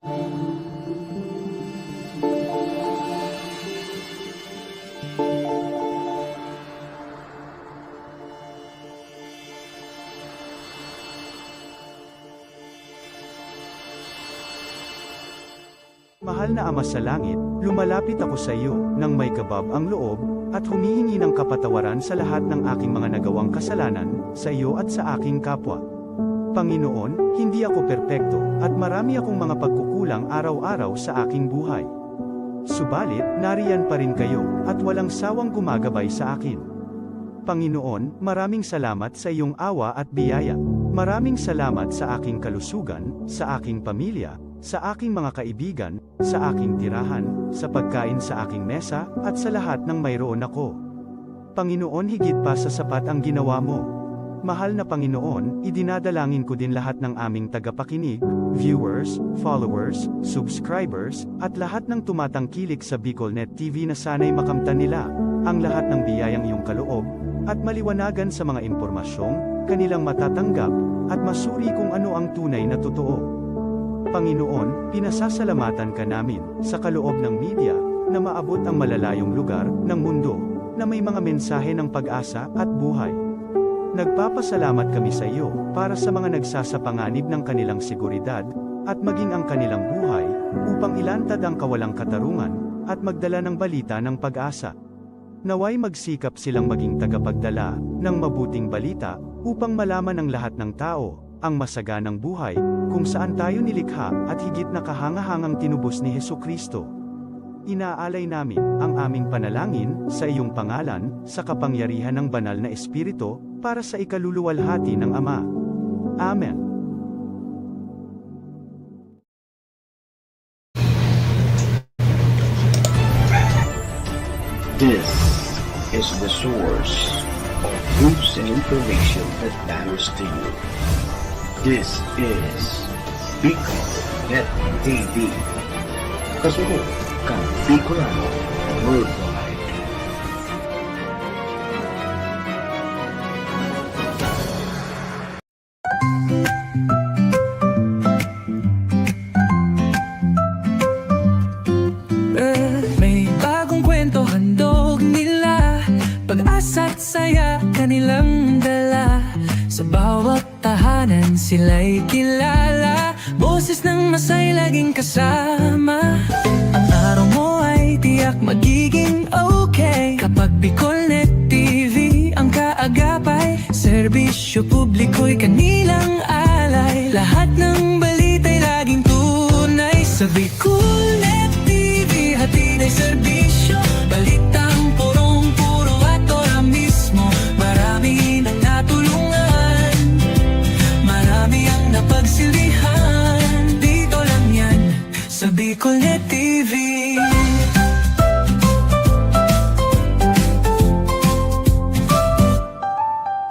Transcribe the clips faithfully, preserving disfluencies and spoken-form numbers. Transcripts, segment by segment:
Mahal na Ama sa Langit, lumalapit ako sa iyo nang may kabab ang loob, at humihingi ng kapatawaran sa lahat ng aking mga nagawang kasalanan, sa iyo at sa aking kapwa. Panginoon, hindi ako perpekto, at marami akong mga pagkukulang araw-araw sa aking buhay. Subalit, nariyan pa rin kayo, at walang sawang gumagabay sa akin. Panginoon, maraming salamat sa iyong awa at biyaya. Maraming salamat sa aking kalusugan, sa aking pamilya, sa aking mga kaibigan, sa aking tirahan, sa pagkain sa aking mesa, at sa lahat ng mayroon ako. Panginoon, higit pa sa sapat ang ginawa mo. Mahal na Panginoon, idinadalangin ko din lahat ng aming tagapakinig, viewers, followers, subscribers, at lahat ng tumatangkilik sa BicolNet T V na sana'y makamtan nila ang lahat ng biyayang iyong kaloob at maliwanagan sa mga impormasyong kanilang matatanggap at masuri kung ano ang tunay na totoo. Panginoon, pinasasalamatan ka namin sa kaloob ng media na maabot ang malalayong lugar ng mundo na may mga mensahe ng pag-asa at buhay. Nagpapasalamat kami sa iyo para sa mga nagsasapanganib ng kanilang seguridad at maging ang kanilang buhay upang ilantad ang kawalang katarungan at magdala ng balita ng pag-asa. Naway magsikap silang maging tagapagdala ng mabuting balita upang malaman ng lahat ng tao ang masaganang buhay kung saan tayo nilikha at higit na kahangahangang tinubos ni Jesu-Cristo. Inaalay namin ang aming panalangin sa iyong pangalan, sa kapangyarihan ng Banal na Espiritu, para sa ikaluluwalhati ng Ama. Amen. This is the source of news and information that matters to you. This is Bicol Net T V. Kasunod kan Bicolano Worldwide. Eh, may bagong kwento handog nila, pag-asa't saya kanilang dala. Sa bawat tahanan sila'y kilala, boses ng masay laging kasama. Ang araw mo ay tiyak magiging okay kapag Bicol Net T V ang kaagapay. Serbisyo publiko'y kanilang alay. Lahat ng balita'y laging tunay. Sa Bicol Net T V, hatid ay serbisyo. Balitang purong-puro at ora mismo. Marami nang natulungan. Marami ang napagsilbihan. Dito lang yan, sa Bicol Net T V.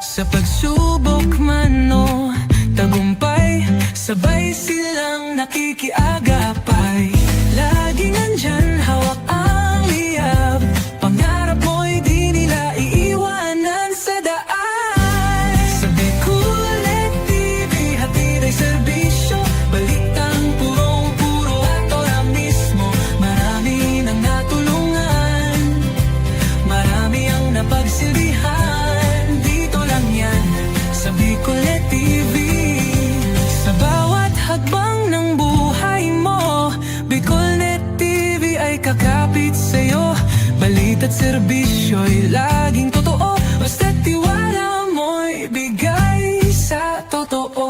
Sa pagsubok man o tagumpay, sabay silang nakikiagapay. Laging nandyan, hawak ang liyab. Pangarap mo'y di nila iiwanan sa daan. Sa Bicol Net T V, hatid ay serbisyo. Balitang purong-puro at ora mismo. Marami nang natulungan. Marami ang napagsilbihan. Dito lang yan, sa Bicol Net T V. Sa bawat hakbang ng buhay mo, Bicol Net T V ay kakapit sa'yo. Balita't serbisyo'y laging totoo. Basta't tiwala mo'y bigay sa totoo.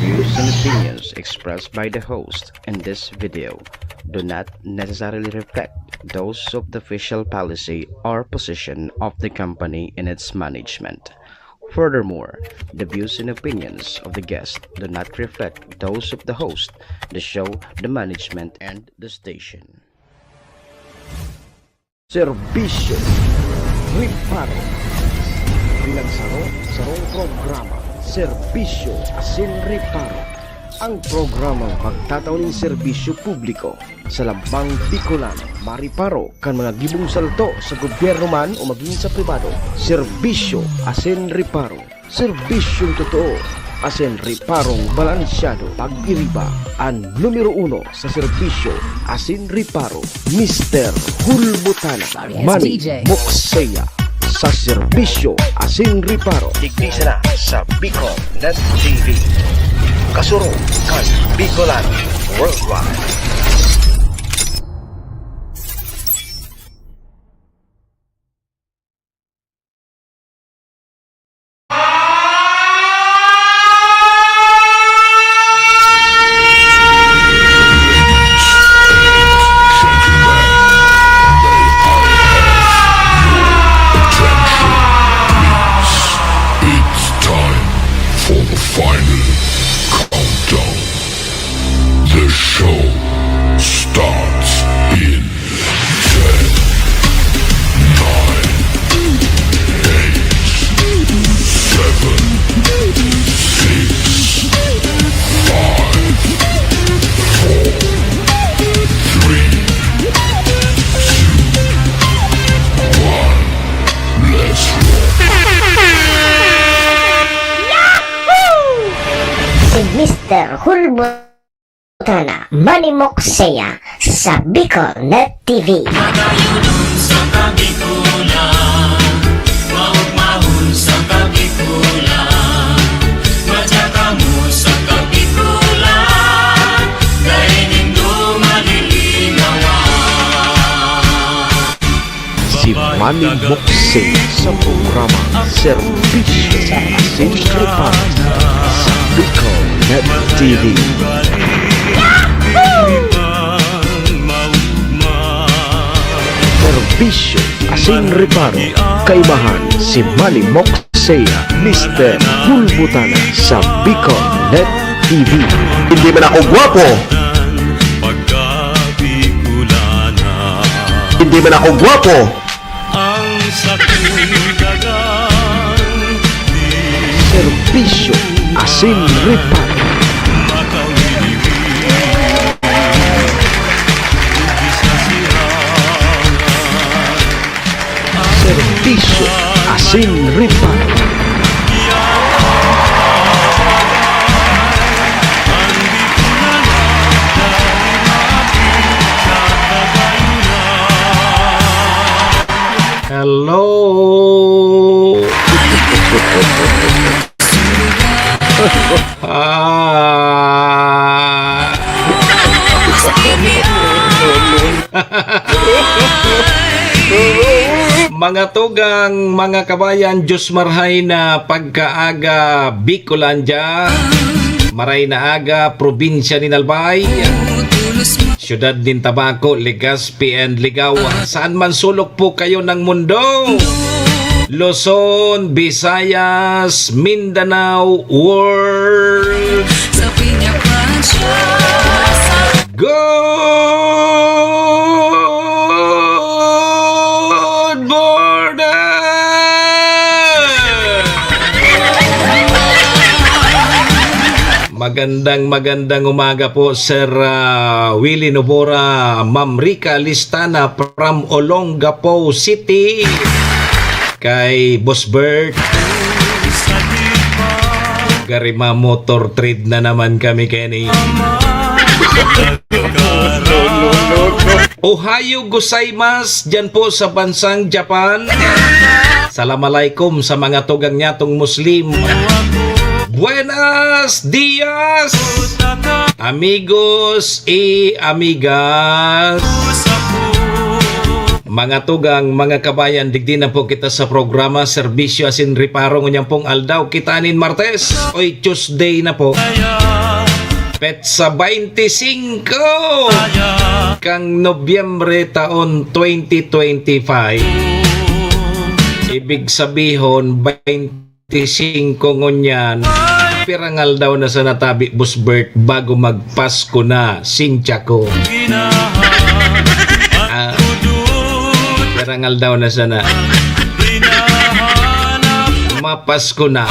Views and opinions expressed by the host in this video do not necessarily reflect those of the official policy or position of the company in its management. Furthermore, the views and opinions of the guest do not reflect those of the host, the show, the management, and the station. Serbisyo Reparo. Bilang saro, sarong programa, Serbisyo asin Reparo. Ang programang magtatao nin serbisyo publiko sa lambang Bicolano, mareparo kan mga gibong salto sa gobyerno man o magin sa pribado. Serbisyo asin Reparo. Serbisyong totoo asin reparong balansyado. Pag-iriba an numero uno sa serbisyo asin reparo, Mister Hulbutana, Sorry, it's Manny D J. Moksea, sa serbisyo asin reparo. Digdi sana sa Bicol Net T V. Kasurog kan Bicolano Worldwide. It's time for the final countdown. The show starts in ten, nine, eight, seven, six, five, four, three, two, one. Let's roll. Si Mister Hulbutana, Manny Moksea, sa Bicol Net T V. Matayunon sa Kabikulan, maugmahon sa Kabikulan, madya kamo sa Kabikulan, dai nindo malilinawan. Si Manny Moksea sa programa Serbisyo asin Reparo sa Bicol Net T V. Serbisyo asin Reparo, kaibahan si Manny Moksea, Mister Hulbutana sa Bicol Net T V. Hindi man ako gwapo. Hindi man ako gwapo. Serbisyo asin reparo. Serbisyo asin reparo. Hello. Ah. Mga tugang, mga kabayan, Diyos marhay na pagkaaga, Bicolandia. Maray na aga, probinsya nin Albay, siyudad nin Tabaco, Legazpi and Ligao. Saan man sulok po kayo ng mundo, Luzon, Visayas, Mindanao, world. Sa Piña Francia, sa Good morning! Magandang, magandang umaga po, Sir, ah, Willie Nobora, Ma'am Rica Listana from Olongapo City. Kay Boss Bert. Garima Motor Trade na naman kami, Kenny. Ohayo gozaimasu, dyan po sa bansang Japan. Salam alaikum sa mga tugang nyatong Muslim. Buenos dias, amigos y amigas. Mga tugang, mga kabayan, digdi na po kita sa programa Serbisyo asin Reparo ngunyan pong aldaw. Kita nin Martes, oy, Tuesday na po. Petsa twenty-five. kan Nobyembre taon twenty twenty-five. Ibig sabihon, baynte singko ngunyan. Pirang aldaw na sana tabi, Boss Bert, bago magpasko na, sensya ko. Ah, pirang aldaw na sana. Mapasko na.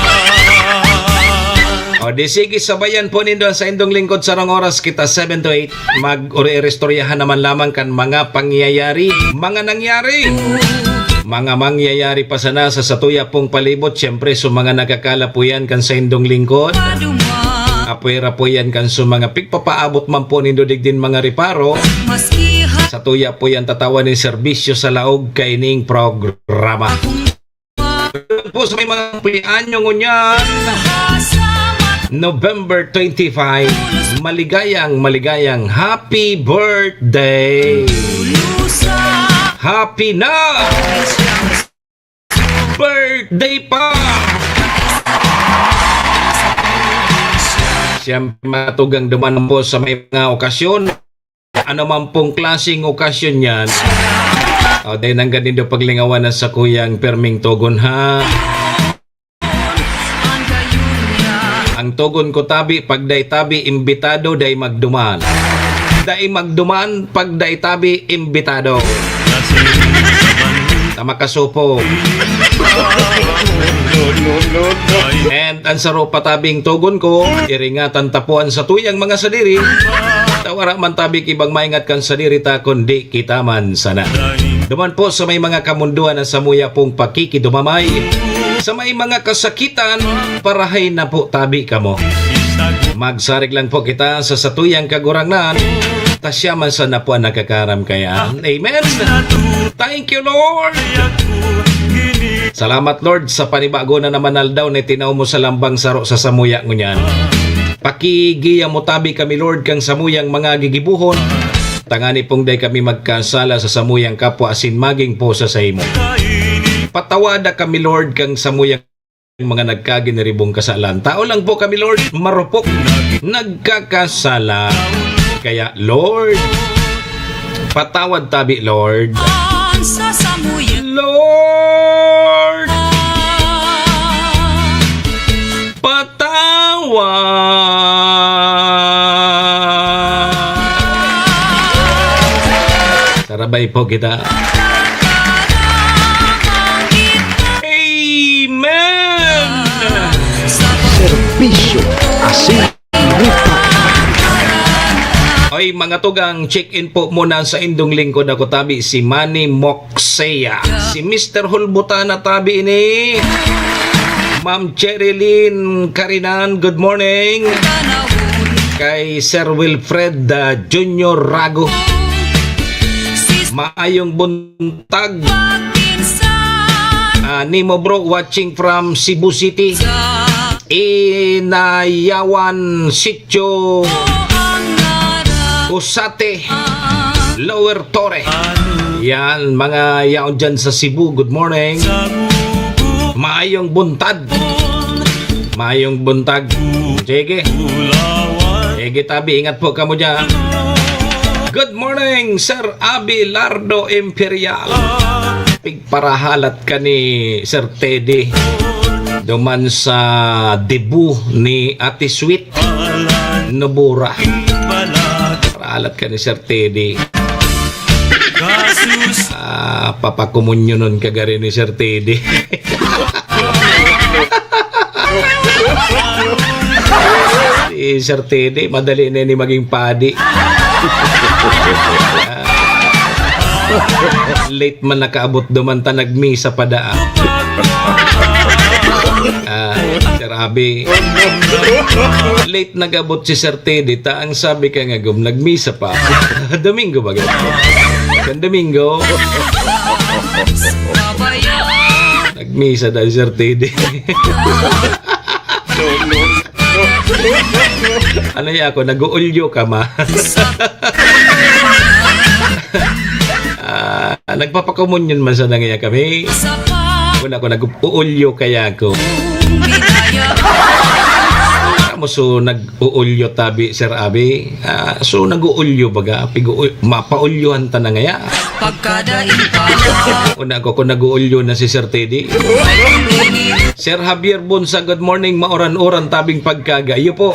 O, di sige, sabayan po nindo ang saindong lingkod, sarong oras kita, seven to eight. Mag-uri-iristoryahan naman lamang kan mga pangyayari, mga nangyari, mga mangyayari pa sana sa satuya pong palibot. Siyempre, sa mga nakakala po yan kan saindong lingkod. Apwera po yan kan sa mga pigpapaabot man po nindo digdin mga reparo. Satuya po yan tatawan nin serbisyo sa laog kaining programa. Po sa may mga kumpleanyo ngunyan, November twenty-five, maligayang, maligayang happy birthday! Happy na birthday pa! Siyempre, matugang duman po sa may mga okasyon. Ano man pong klaseng okasyon yan, o, dai nanggad nindo paglingawan ang sakuyang pirming togon, ha? Ang togon ko tabi, pag dai tabi imbitado, dai magduman. Dai magduman, pag dai tabi imbitado. Ta makasupog. And ang saro pa tabing togon ko, iringatan ta po an satuyang mga sadiri. Ta wara man tabi ki ibang maingat kan sadiri ta, kundi kita man sana. Duman po sa may mga kamundoan ang samuya pong pakikidumamay. Sa may mga kasakitan, parahay na po tabi kamo. Magsarig lang po kita sa satuyang Kagurangnan, ta siya man sana po ang nakakaram kaya. Amen. Thank you, Lord. Salamat, Lord, sa panibago na naman aldaw na itinaw mo sa lambang saro sa samuya ngunyan. Pakigiya mo tabi kami, Lord, kang samuyang mga gigibohon, tangani pong dai kami magkasala sa samuyang kapwa asin magin po sa saimo. Patawada kami, Lord, kang samuyang mga nagkaginiribong kasalan. Tao lang po kami, Lord, marupok, nagkakasala. Kaya, Lord, patawad tabi, Lord. Lord, patawad. Sarabay po kita. Amen! Serbisyo asin lupa. Oy, mga tugang, check-in po muna sa indong lingkod. Ako tabi, si Manny Moksea. Si Mister Hulbutana tabi ini. Ma'am Cherilyn Carinan, good morning. Kay Sir Wilfred, ah, Junior Rago. Maayong buntag. Ah, Nemo bro, watching from Cebu City. Inayawan Sitio Usate, Lower Torre. Yan, mga yaon dyan sa Cebu, good morning. Maayong buntag. Maayong buntag. Sige. Sige, tabi, ingat po kamo dyan. Good morning, Sir Abelardo Imperial. Pigparahalat ka ni Sir Teddy. Duman sa debut ni Ate Sweet Nobura. Parahalat ka ni Sir Teddy. Ah, papakomunyonon ka gari ni Sir Teddy. Si Sir Teddy, madali na ni maging padi. Late man nakaabot duman ta, nagmisa pa daa. Ah, Sir Abi. Late nag-abot si Sir Teddy, ta ang sabi ka nga gum, nagmisa pa. Domingo ba gud? Kan Domingo. Nagmisa daw si Sir Teddy. Ano ya ako? Nag-uulyo ka, ma? Ah, nagpapakomunyon man sana ngaya kami. Wala ko, nag-uulyo kaya ako. So, nag-uulyo tabi, Sir Abi. Ah, so, nag-uulyo baga. Pigu-, mapaulyohan ta na ngaya. Pagkadaing pa. Una ko kung nag-uulyo na si Sir Teddy. Sir Javier Bonsa, good morning. Mauran-uran tabing pagkaga. Iyo po.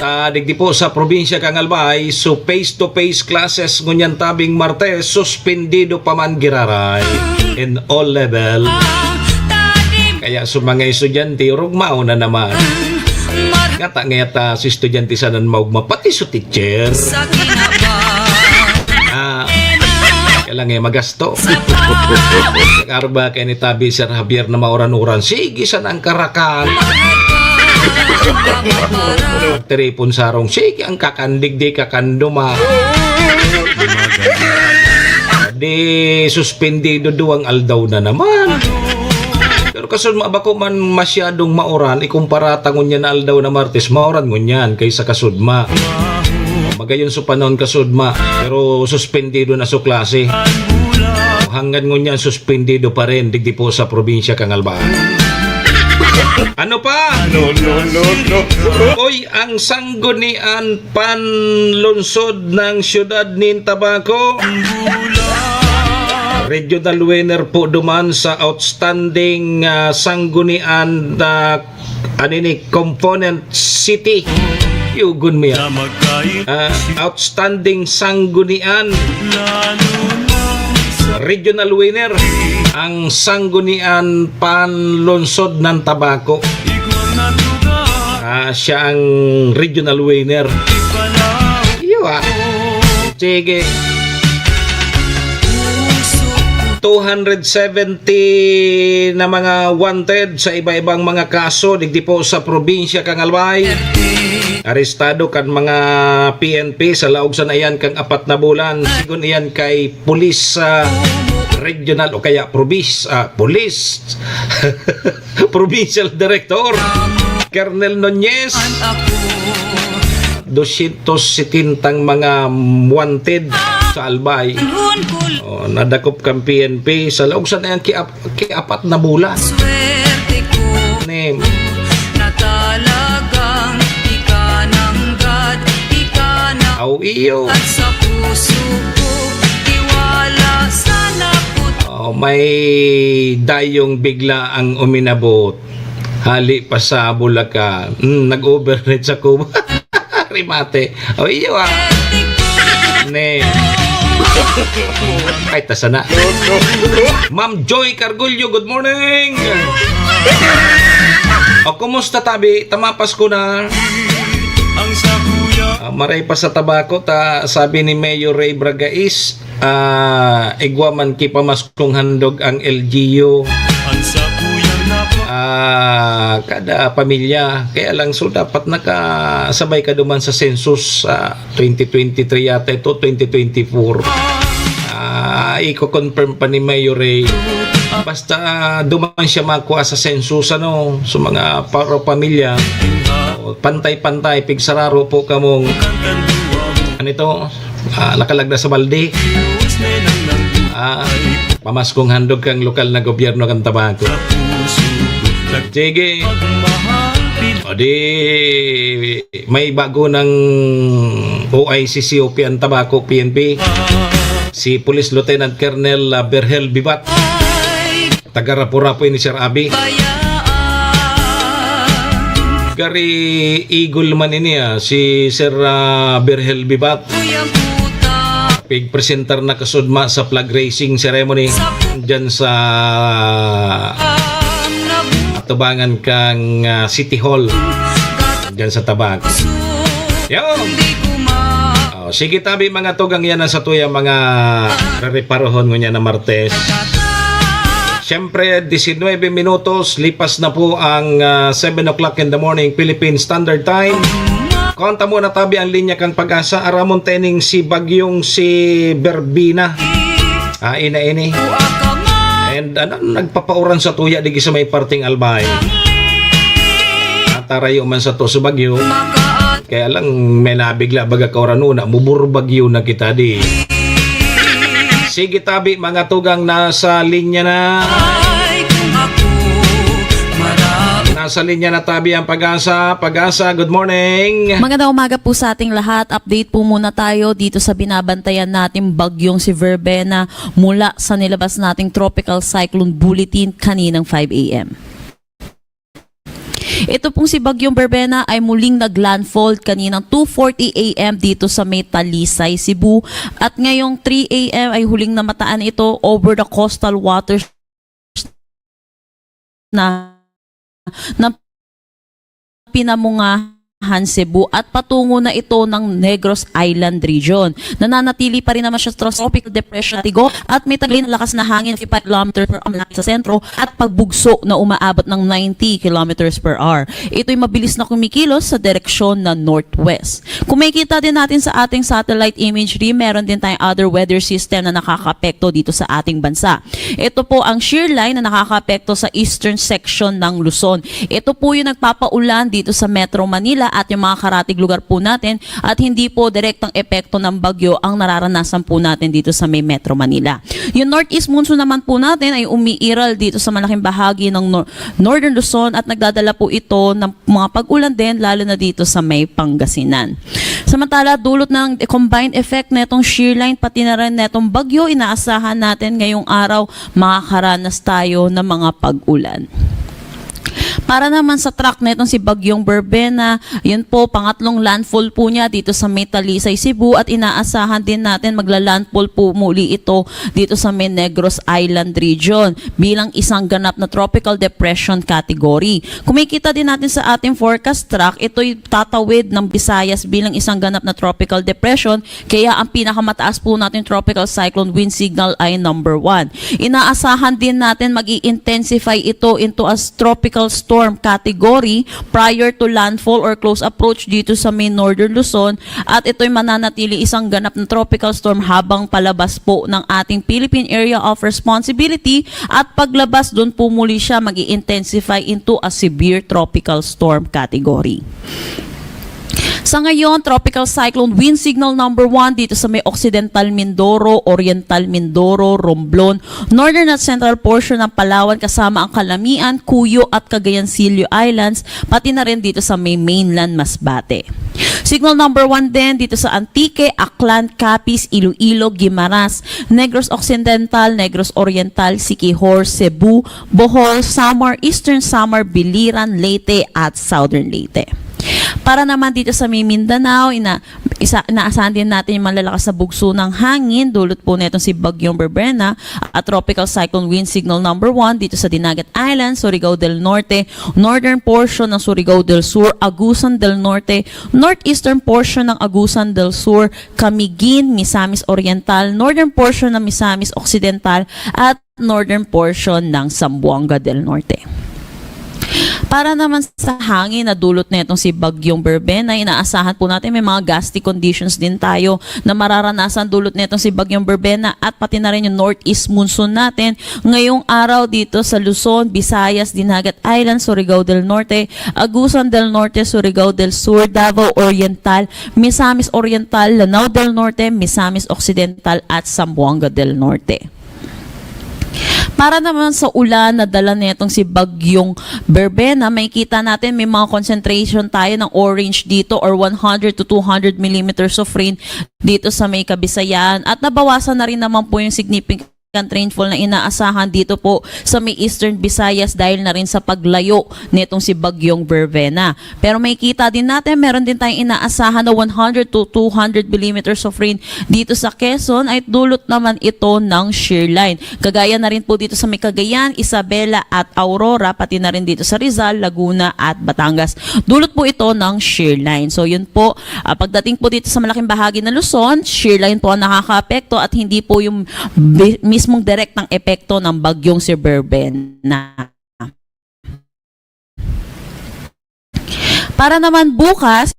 Ah, digdi po sa probinsya kan Albay. So, face-to-face classes ngunyan tabing Martes, suspendido pa man giraray in all level. Kaya sa mga estudyante, rugmao na naman. Ngata, ngata, si estudyante sana maugma, pati su teacher. Ah, kailangan eh, magasto. Karba kay ni tabi, Sir Javier, na mauran-uran. Sige, sana ang karakan. Tiripon sarong, sige, ang kakandig di kakanduma. Di suspendido duwang aldaw na naman. Pero kasud ma-, bako man masyadong mauran, ikumpara ta ngunyan na aldaw na Martes, mauran ngunyan kaysa kasudma. Magayon sa panahon kasudma, pero suspendido na su klase. Hanggang ngunyan, suspendido pa rin digdi po sa probinsya kan Albay. Ano pa? No, no, no, no. Oy, ang Sanggunian Panlungsod ng Siyudad nin Tabaco. Regional winner po duman sa outstanding, ah, sanggunian na, ano ini, component city. Yugon mo yan. Ah, outstanding sanggunian. Regional winner ang Sanggunian Panlungsod ng Tabaco. Ah, siya ang regional winner. Iyo, ah. Sige. Two hundred seventy na mga wanted sa iba-ibang mga kaso digdi po sa probinsya kan Albay. Arestado kan mga P N P sa laog sana iyan kan apat na bulan. Sigon iyan kay Police, ah, Regional o kaya Probis-, ah, Police Provincial Director Colonel Nunez. Dosyentos setentang mga wanted sa Albay. Oh, nadakop kan P N P sa laog sana iyang kiap-, kiapat na bulan. Name. Aw, iyo. Oh, may dayong bigla ang uminabot. Hali pa sa Bulacan. Hmm, nag-overnight sa Cuba. Remate. O, iyo, ah. Ne. Ay, tasa na. Ma'am Joy Cargullo, good morning. O, kumusta, tabi? Tama Pasko na. Ah, maray pa sa Tabaco, ta, sabi ni Mayor Ray Bragais, ah, igwa man ki pamaskong handog ang L G U. Ah, kada pamilya. Kaya lang, so, dapat nakasabay ka duman sa census, ah, twenty twenty-three yata ito, twenty twenty-four. Ah, iko-confirm pa ni Mayor Ray. Basta, ah, duman siya makuha sa census, ano, sa mga paro pamilya. O, pantay-pantay, pigsararo po kamong, ano ito? Ah, nakalagda sa balde. Ah, pamaskong handog kang lokal na gobyerno kan Tabaco. Sige. O di, may bago ng O I C C O P ang Tabaco, P N P. Si Police Lieutenant Colonel, ah, Berhel Bibat. Taga Rapu-Rapu ini, Sir Abi. Gari Eagle man ini, ah, si Sir, ah, Berhel Bibat. Pigpresentar na kasudma sa flag raising ceremony dyan sa atubangan kang, ah, City Hall dyan sa Tabaco. Yo! Oh, sige tabi, mga tugang, yan ang satuyang mga rereparohon ngunyan na Martes. Siyempre, diecinuebe minutos, lipas na po ang, ah, seven o'clock in the morning, Philippine Standard Time. Konta muna tabi ang linya kan Pag-asa, aramon ta ining si Bagyong si Berbina. Ah, ina ini. And ano, nagpapauran sa tuya digi sa may parting Albay. Atarayo man sa to sa bagyo. Kaya lang, may nabigla baga kauran una, muburbagyo na kita di. Sige tabi, mga tugang, nasa linya na. Ay, kung ako maraot. Sa linya na tabi ang Pag-asa. Pag-asa, good morning. Magandang umaga po sa ating lahat. Update po muna tayo dito sa binabantayan nating bagyong si Verbena mula sa nilabas nating Tropical Cyclone Bulletin kaninang five a m. Ito pong si Bagyong Verbena ay muling naglandfall kaninang two forty a m dito sa may Talisay, Cebu. At ngayong three a m ay huling namataan ito over the coastal waters na ng Pinamungahan, Cebu at patungo na ito ng Negros Island Region. Nananatili pa rin naman siya sa tropical depression category at may tagli na lakas na hangin fifty-five kilometers per hour malapit sa sentro at pagbugso na umaabot ng ninety kilometers per hour. Ito'y mabilis na kumikilos sa direksyon na northwest. Kung makikita din natin sa ating satellite imagery, meron din tayong other weather system na nakakaapekto dito sa ating bansa. Ito po ang shear line na nakakaapekto sa eastern section ng Luzon. Ito po yung nagpapaulan dito sa Metro Manila at yung mga karatig lugar po natin at hindi po direktang epekto ng bagyo ang nararanasan po natin dito sa may Metro Manila. Yung northeast monsoon naman po natin ay umiiral dito sa malaking bahagi ng nor- northern Luzon at nagdadala po ito ng mga pag-ulan din, lalo na dito sa may Pangasinan. Samantala, dulot ng combined effect netong shear line pati na rin netong bagyo, inaasahan natin ngayong araw makakaranas tayo ng mga pag-ulan. Para naman sa track netong si Bagyong Verbena, yun po, pangatlong landfall po niya dito sa may Talisay, Cebu at inaasahan din natin magla-landfall po muli ito dito sa may Negros Island Region bilang isang ganap na tropical depression category. Kung makikita din natin sa ating forecast track, ito'y tatawid ng Visayas bilang isang ganap na tropical depression, kaya ang pinakamataas po natin tropical cyclone wind signal ay number one. Inaasahan din natin mag-i-intensify ito into a tropical storm category prior to landfall or close approach dito sa may northern Luzon at ito'y mananatili isang ganap na tropical storm habang palabas po ng ating Philippine Area of Responsibility at paglabas doon po muli siya mag-i-intensify into a severe tropical storm category. Sa ngayon, Tropical Cyclone Wind Signal number one dito sa may Occidental Mindoro, Oriental Mindoro, Romblon, Northern at Central portion ng Palawan kasama ang Calamian, Cuyo at Cagayan Siquio Islands, pati na rin dito sa may mainland Masbate. Signal number one din dito sa Antique, Aklan, Capiz, Iloilo, Guimaras, Negros Occidental, Negros Oriental, Siquijor, Cebu, Bohol, Samar, Eastern Samar, Biliran, Leyte at Southern Leyte. Para naman dito sa may Mindanao, ina, isa, inaasahan din natin yung malalakas na bugso ng hangin, dulot po netong si Bagyong Verbena at Tropical Cyclone Wind Signal number one dito sa Dinagat Island, Surigao del Norte, northern portion ng Surigao del Sur, Agusan del Norte, northeastern portion ng Agusan del Sur, Camiguin, Misamis Oriental, northern portion ng Misamis Occidental, at northern portion ng Zamboanga del Norte. Para naman sa hangin na dulot netong si Bagyong Verbena, inaasahan po natin may mga gusty conditions din tayo na mararanasan dulot netong si Bagyong Verbena at pati na rin yung northeast monsoon natin ngayong araw dito sa Luzon, Visayas, Dinagat Island, Surigao del Norte, Agusan del Norte, Surigao del Sur, Davao Oriental, Misamis Oriental, Lanao del Norte, Misamis Occidental at Zamboanga del Norte. Para naman sa ulan na dala netong si Bagyong Verbena, makikita natin may mga concentration tayo ng orange dito or one hundred to two hundred millimeters of rain dito sa may Kabisayan at nabawasan na rin naman po yung significant rainfall na inaasahan dito po sa may Eastern Visayas dahil na rin sa paglayo netong si Bagyong Verbena. Pero makikita din natin, meron din tayong inaasahan na one hundred to two hundred millimeters of rain dito sa Quezon, ay dulot naman ito ng shear line. Kagaya na rin po dito sa may Cagayan, Isabela at Aurora, pati na rin dito sa Rizal, Laguna at Batangas. Dulot po ito ng shear line. So yun po, ah, pagdating po dito sa malaking bahagi ng Luzon, shear line po ang nakakaapekto at hindi po yung bi- mismong direktang epekto ng bagyong si Verbena. Para naman bukas,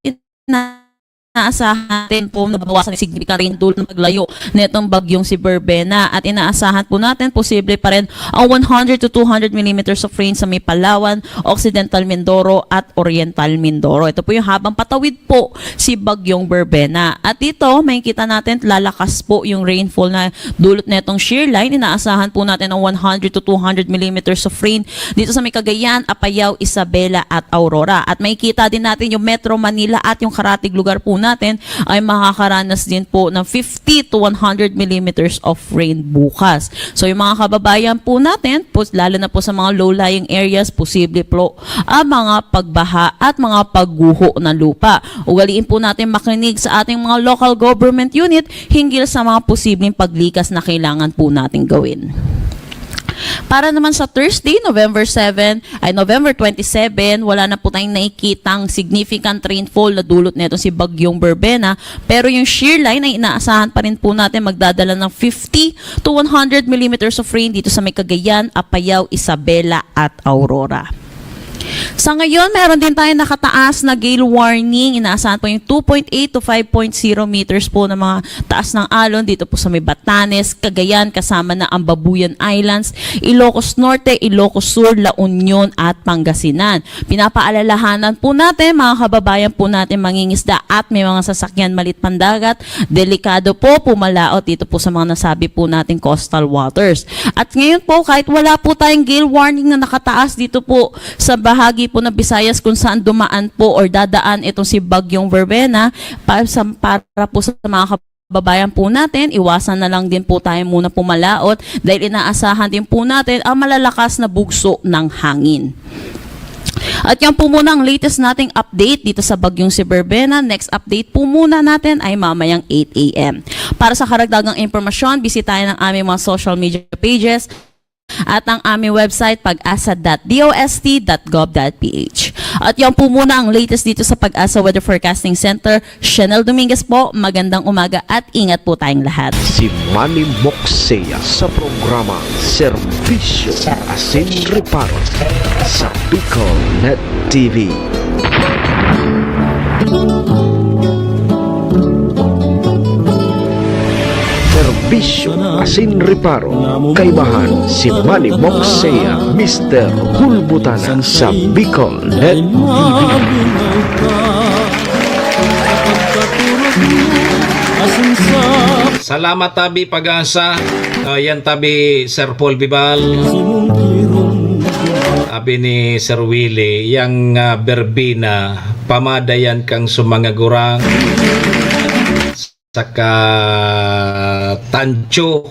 ina- inaasahan natin po na mabawasan ng significant rain dulot ng paglayo netong bagyong si Verbena. At inaasahan po natin posible pa rin ang one hundred to two hundred millimeters of rain sa may Palawan, Occidental Mindoro at Oriental Mindoro. Ito po yung habang patawid po si bagyong Verbena. At dito, makikita natin lalakas po yung rainfall na dulot netong shear line. Inaasahan po natin ang one hundred to two hundred millimeters of rain dito sa may Cagayan, Apayao, Isabela at Aurora. At makikita din natin yung Metro Manila at yung karatig lugar po natin ay makakaranas din po ng fifty to one hundred millimeters of rain bukas. So yung mga kababayan po natin, po, lalo na po sa mga low-lying areas, posible po ang mga pagbaha at mga pagguho ng lupa. Ugaliin po natin makinig sa ating mga local government unit hinggil sa mga posibleng paglikas na kailangan po nating gawin. Para naman sa Thursday, November seven, ay November twenty-seven, wala na po tayong nakikitang significant rainfall na dulot neto si Bagyong Verbena, pero yung shear line ay inaasahan pa rin po natin magdadala ng fifty to one hundred millimeters of rain dito sa may Cagayan, Apayao, Isabela at Aurora. Sa ngayon, meron din tayong nakataas na gale warning. Inaasahan po yung two point eight to five point zero meters po na mga taas ng alon dito po sa may Batanes, Cagayan, kasama na ang Babuyan Islands, Ilocos Norte, Ilocos Sur, La Union at Pangasinan. Pinapaalalahanan po natin, mga kababayan po natin mangingisda at may mga sasakyan malit pandagat, delikado po pumalaot dito po sa mga nasabi po nating coastal waters. At ngayon po, kahit wala po tayong gale warning na nakataas dito po sa bahagi po ng Visayas kung saan dumaan po or dadaan itong si Bagyong Verbena, pa-, sa, para po sa mga kababayan po natin, iwasan na lang din po tayo muna pumalaot dahil inaasahan din po natin ang malalakas na bugso ng hangin. At yan po muna ang latest nating update dito sa Bagyong si Verbena. Next update po muna natin ay mamayang eight a m. Para sa karagdagang impormasyon, bisitahin ang aming mga social media pages at ang aming website, pag asa dot d o s t dot gov dot p h. At yan po muna ang latest dito sa Pag-asa Weather Forecasting Center. Chanel Dominguez po, magandang umaga at ingat po tayong lahat. Si Manny Moxea sa programa Serbisyo Asin Reparo sa Bicol Net T V. Serbisyo asin reparo, kaibahan si Manny Moxea, Mister Hulbutana sa Bicol Net T V. Salamat, Tabi Pag-asa. Ah, yan, Tabi Sir Paul Bibal. Sabi ni Sir Willie, yang ah, berbina, pamada yan kang sumangagurang. Saka Tancho.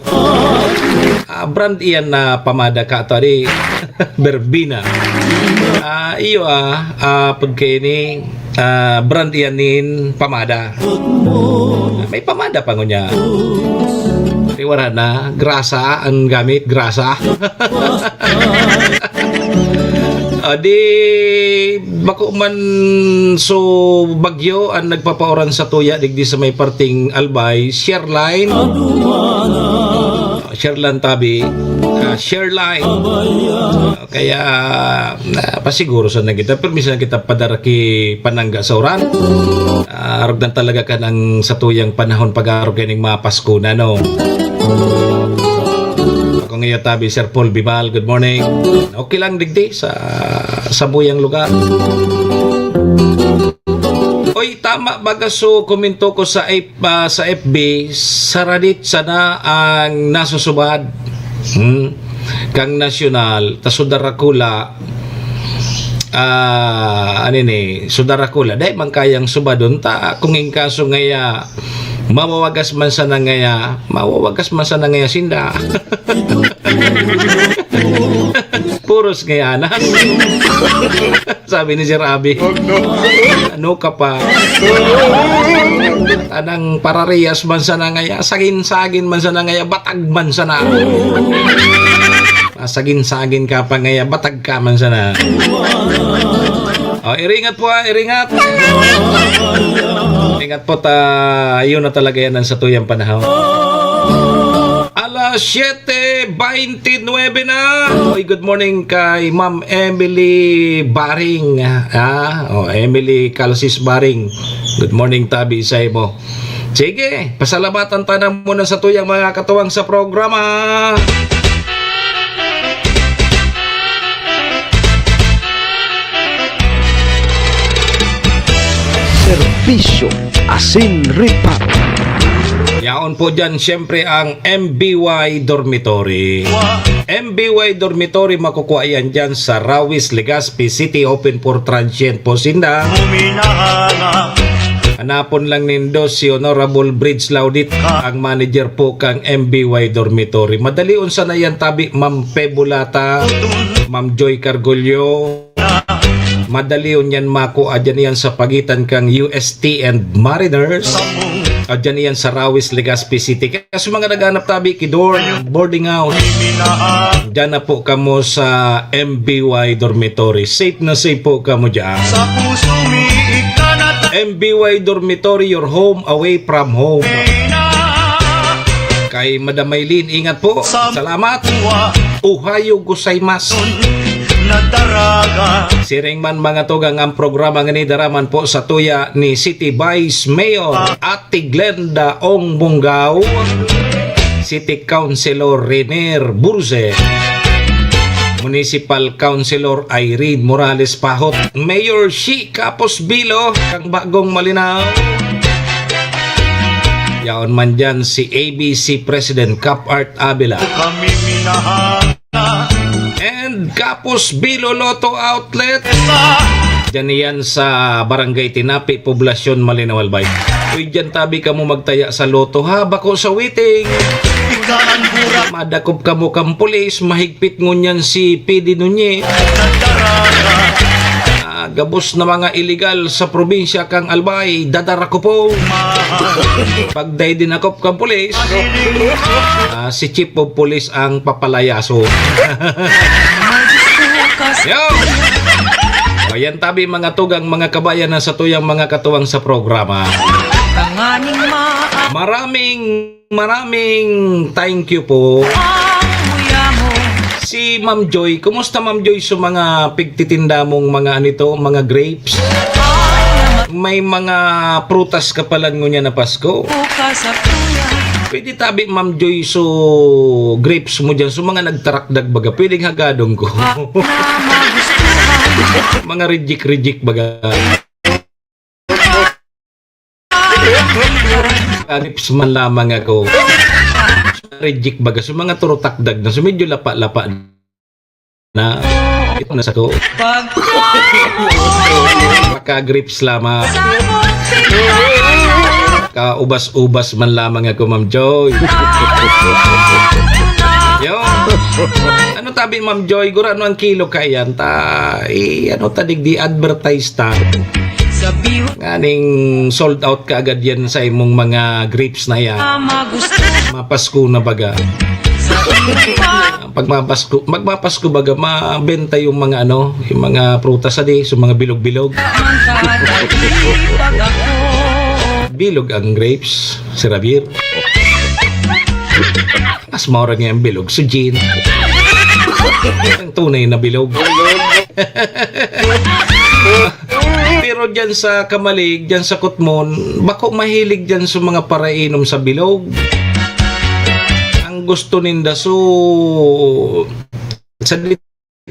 Ah, brand iyan na pamada ka to, di berbina. Ah, iyo ah, ah, pagkaini, ah, brand iyan nin pamada. May pamada pa ngunya. Di wala na, grasa ang gamit, grasa. Ah, di bako man so bagyo ang nagpapaoran sa tuya digdi sa may parting Albay, share line. Ah, share lang tabi. Ah, share line. Ah, kaya ah, pasiguro sa na kita, permiso na kita padaraki panangga sa uran. Ah, arog na talaga ka ng sa tuyang panahon pag-arog kaning mga Pasko na, no? Ako ngayon tabi, Sir Paul Bibal, good morning. Okay lang digdi sa sabuyang lugar. Oy, tama baga so komento ko sa F, ah, sa F B, saradit sana ang nasusubad. Hmm. Kang nasyonal, ta so darakula, ah, ano ni, so darakula, dai man kayang subadon ta, kung in kaso ngaya, mawawagas man sana ngaya, mawawagas man sana ngaya sinda. Puros ngaya na. Sabi ni Sir Abi. Ano ka pa? Anang parariyas man sana ngaya, sagin-sagin man sana ngaya, batag man sana. Ah, sagin-sagin ka pa ngaya, batag ka man sana. Oh, iringat po ah, iringat. Ingat po ta, yun na talaga yan ang satuyang panahon. Alas siyete beintinuebe na. Oy, good morning kay Ma'am Emily Baring. Ah, oh, Emily Calcis Baring. Good morning, tabi sa imo. Sige, pasalamatan ta na muna sa tuyang mga katuwang sa programa. Serbisyo asin reparo. Yaon po dyan, siyempre, ang M B Y Dormitory. M B Y Dormitory, makukuha yan dyan sa Rawis, Legazpi City, open for transient po sinda. Hanapon lang nindo si Honorable Bridge Laudit, ang manager po kang M B Y Dormitory. Madali unsa na yan, tabi, Ma'am Pebulata, Ma'am Joy Cargullo. Madali yun yan makua. Dyan yan sa pagitan kang U S T and Mariners. At dyan yan sa Rawis, Legazpi City. Kaya sa mga naghanap tabi, kidor, boarding house. Dyan na po kamo sa M B Y Dormitory. Safe na safe po kamo dyan. Sa puso mi, ika na ta- M B Y Dormitory, your home away from home. Kay Madam Maylin, ingat po. Salamat. Ohayo gozaimasu. Nadaraga. Siring man, mga tugang, ang programa ngani daraman po sa tuya ni City Vice Mayor Ate Glenda Ong Bongao, City Councilor Renier Burze, Municipal Councilor Irene Morales Pahot, Mayor Shi Capos Bilo, kang Bagong Malinao. Yaon man dyan si A B C President Cap Art Avila. Kami minahal. And Capos Bilo Lotto Outlet. Diyan yan sa Barangay Tinapi, Poblacion, Malinao, Albay. Uy, diyan tabi kamo magtaya sa Lotto, ha? Bako sa waiting. Madakop kamo kang pulis, mahigpit ngunyan si P D Nunez. Ah, gabos na mga iligal sa probinsya kang Albay, dadara ko po. Pag dai dinakop kang pulis, ah, si Chief of Police ang papalayaso. Yo! Ayan tabi, mga tugang, mga kabayan na sa tuyang mga katuwang sa programa. Tanganing ma- Maraming, maraming thank you po. Ang muya mo. Si Ma'am Joy, kumusta, Ma'am Joy, sa mga pigtitinda mong mga, ano ito, mga grapes? May mga prutas ka pala ngunyan na Pasko? Bukas sa tuya. Pwede tabi, Ma'am Joy, so grapes mo dyan, so mga nagtarakdag baga, pwedeng hagadon ko. Na magustuhan. Mga reject-reject baga. Grapes man lamang ako. Reject baga, so mga turutakdag na, so medyo lapa-lapa na. Ito na sa ko. Pagka- Maka-grapes lamang. Kaubas-ubas man lamang ako, Ma'am Joy. Yo. Ano tabi, Ma'am Joy? Gurano ang kilo kaiyan? Ta, eh, ano ta, digdi advertise ta. Sabi Nganing sold out ka agad yan sa imong mga grapes na yan. Mapasko na baga. Pag mapasko, magmapasko baga, mabenta yung mga ano, yung mga prutas, adi, so mga bilog-bilog. Bilog ang grapes, Sir Javier. Mas maurag nga ang bilog, si Jean. Ang tunay na bilog. Pero dyan sa Camalig, dyan sa Kutmon, bako mahilig dyan sa mga parainom sa bilog. Ang gusto ninda, so, sa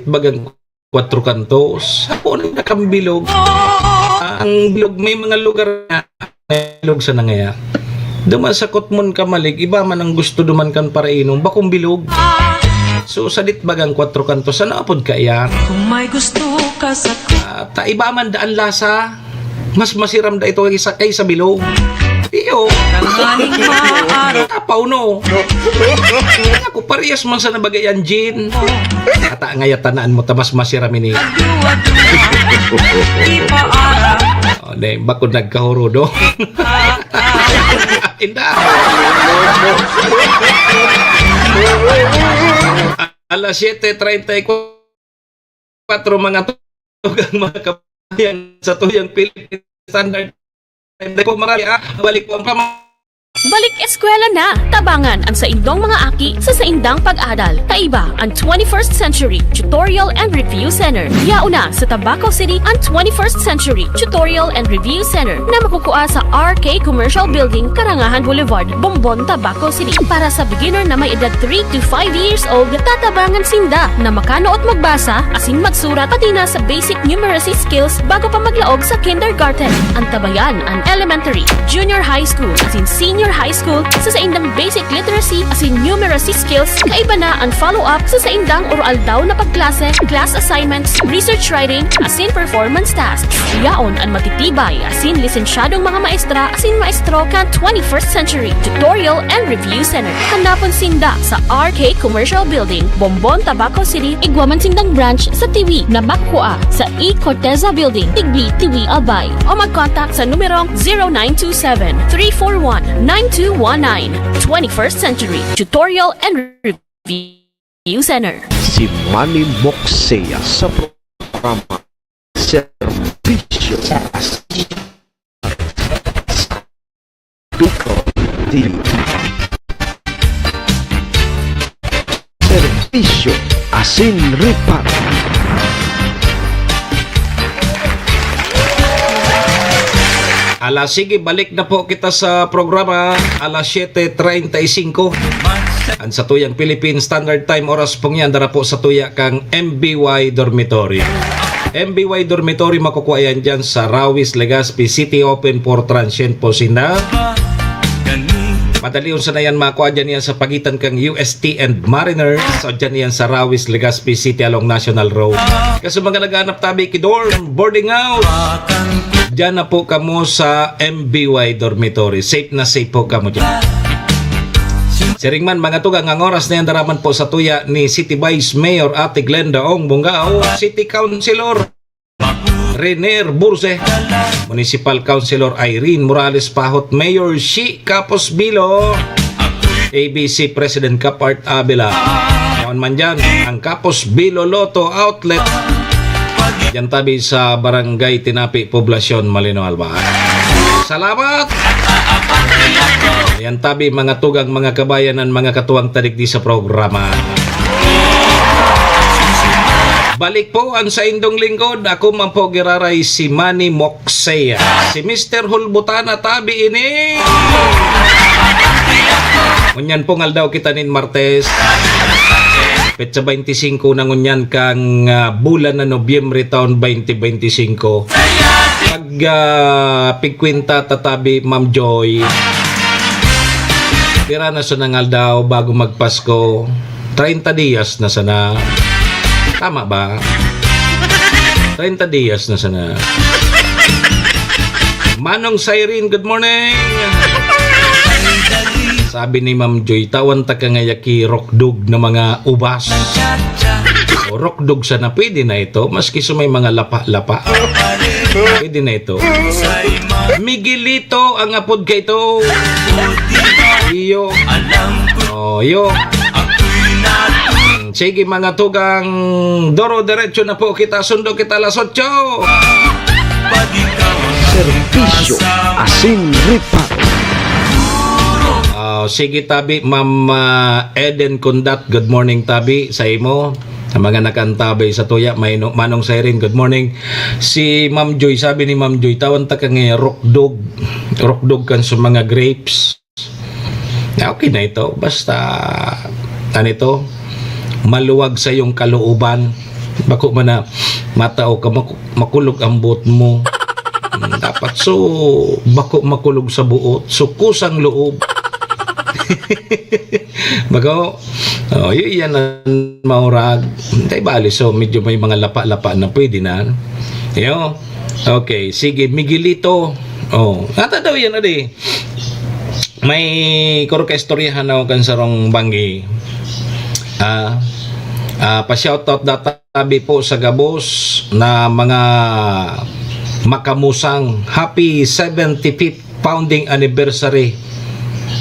bagang Cuatro Cantos. Ako na nakambilog. Ang bilog, may mga lugar na bilog sa nangaya. Duman sa Kutmon, Camalig, iba man ang gusto duman kan parainom, bakong bilog. So, sa ditbagang Cuatro Cantos, ano apod kaya? Kung may gusto ka sa Ah, ta iba man daan lasa. Mas masiram da ito kaysa, kaysa bilog. Iyo. Tanganing maaram. Tapaw, no? Ako, parehas man sa nabagayan, Jean. Ata ngaya tanaan mo, ta mas masiram ini. Ipaaram. O, ne, bako nagkahuro, no? Inda. Alas siyete treinta y kuwatro, mga tugang, mga kabayan, sa tuyang Philippine Standard Time. Dai po marami, ah. Balik po ang programa. Balik eskwela na! Tabangan an saindong mga aki sa saindang pag-adal. Kaiba an twenty-first Century Tutorial and Review Center. Yaon na sa Tabaco City an twenty-first Century Tutorial and Review Center na makukua sa R K Commercial Building, Karangahan Boulevard, Bombon, Tabaco City. Para sa beginner na may edad three to five years old, tatabangan sinda na makanuot magbasa asin magsurat, pati na sa basic numeracy skills bago pa maglaog sa kindergarten. Antabayan an elementary, junior high school, asin senior high school sa saindang basic literacy asin numeracy skills. Kaiba na an follow-up sa saindang oro-aldaw na pagklase, class assignments, research writing, asin performance tasks. Yaon an matitibay asin lisensyadong mga maestra asin maestro kan twenty-first Century Tutorial and Review Center. Hanapon sinda sa R K Commercial Building, Bombon, Tabaco City. Igwa man sindang branch sa Tiwi na makukua sa E Corteza Building, Tigbi, Tiwi, Albay. O mag-contact sa numerong zero nine two seven, three four one, nine two one nine. Twenty-first Century Tutorial and Review Center. Si Manny Moxea sa programa Serbisyo Bicol T V. Serbisyo asin ripat. Ala, sige, balik na po kita sa programa, alas siyete treinta y cinco. An satuyang Philippine Standard Time, oras pong yan, dara po sa tuya kang M B Y Dormitory. M B Y Dormitory, makukua yan dyan sa Rawis, Legazpi City, open for transient po sinda. Madali unsa na yan, makua dyan yan sa pagitan kang U S T and Mariners. So, dyan yan sa Rawis, Legazpi City along National Road. Kaso mga naghanap tabi ki dorm, boarding house, dyan na po kamo sa M B Y Dormitory. Safe na safe po kamo dyan. Siring man, mga tugang, ang oras na yan daraman po sa tuya ni City Vice Mayor Ate Glenda Ong Bungao, City Councilor Renier Burse, Municipal Councilor Irene Morales Pahot, Mayor Shi Capos Bilo, A B C President Cap Art Abela. Yaon man dyan, ang Capos Bilo Lotto Outlet. Diyan tabi sa Barangay Tinapi, Poblacion, Malino, Albay. Salamat! Ayan tabi, mga tugang, mga kabayan, an mga katuwang tadig di sa programa. Balik po ang saindong lingkod. Ako man po giraray, si Manny Moxea. Si Mister Hulbutana tabi ini. Ngunyan pong aldaw kita nin Martes. Petsa twenty-cinco na ngunyan kang, ah, bulan na Nobyembre taon twenty twenty-cinco. Pag, ah, pigkwenta tatabi, Ma'am Joy, pira na sanang aldaw bago magpasko? Treinta dias na sana. Tama ba? Treinta dias na sana. Manong Siren, good morning. Sabi ni Ma'am Joy, "Tawan ta ka ngaya ki rokdog na mga ubas." O, rokdog sana, pwede na ito. Maski sa may mga lapa-lapa. Pwede na ito. Miguelito ang apod ka ito. Iyo. Oh, iyo. Sige, mga tugang, doro-derecho na po kita. Sundo kita alas otso. Serbisyo asin ripat. Ah, sige, tabi, Ma'am, ah, Eden Kundat. Good morning, tabi, sa imo. Sa mga nakantabay sa tuya, may no-, Manong Siren, good morning. Si Ma'am Joy, sabi ni Ma'am Joy, "Tawan ta ka nga rokdog. Rokdog kan sa mga grapes." Na, okay na ito. Basta, ano ito, maluwag sa iyong kalooban. Bako man na matao ka, maku-, makulog ang buot mo. Mm, dapat so, bako makulog sa buot. So, kusang loob. Bako, oh, yun yan ang maurag. Tay bali, so, medyo may mga lapa-lapa na pwede na. Yo. Okay, sige, Miguelito. Oh, ata daw yan, adi. May kuro ka istoryahan ako kan sarong banggi. Ah, ah, pa-shoutout databi po sa gabos na mga makamusang. Happy seventy-fifth founding anniversary,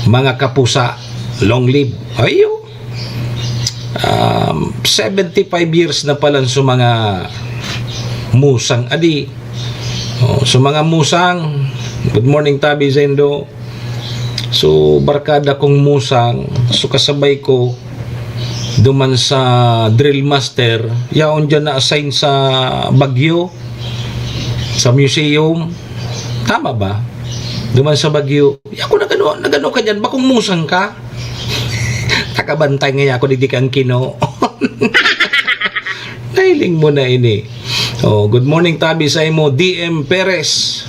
mga kapusa. Long live. Ayo. Um, seventy-five years na pala sa mga musang adi. Oh, sa mga musang, good morning, tabi, Zendo. So, barkada kong musang, so kasabay ko duman sa drill master, yaon dyan na-assign sa Baguio, sa museum. Tama ba? Duman sa Baguio. Yaon, nagano, nagano ka dyan? Bakong musang ka? Nakabantay nga ako, digdi kan kino. Nahiling mo na ini. Oh, good morning, tabi sa imo, D M Perez.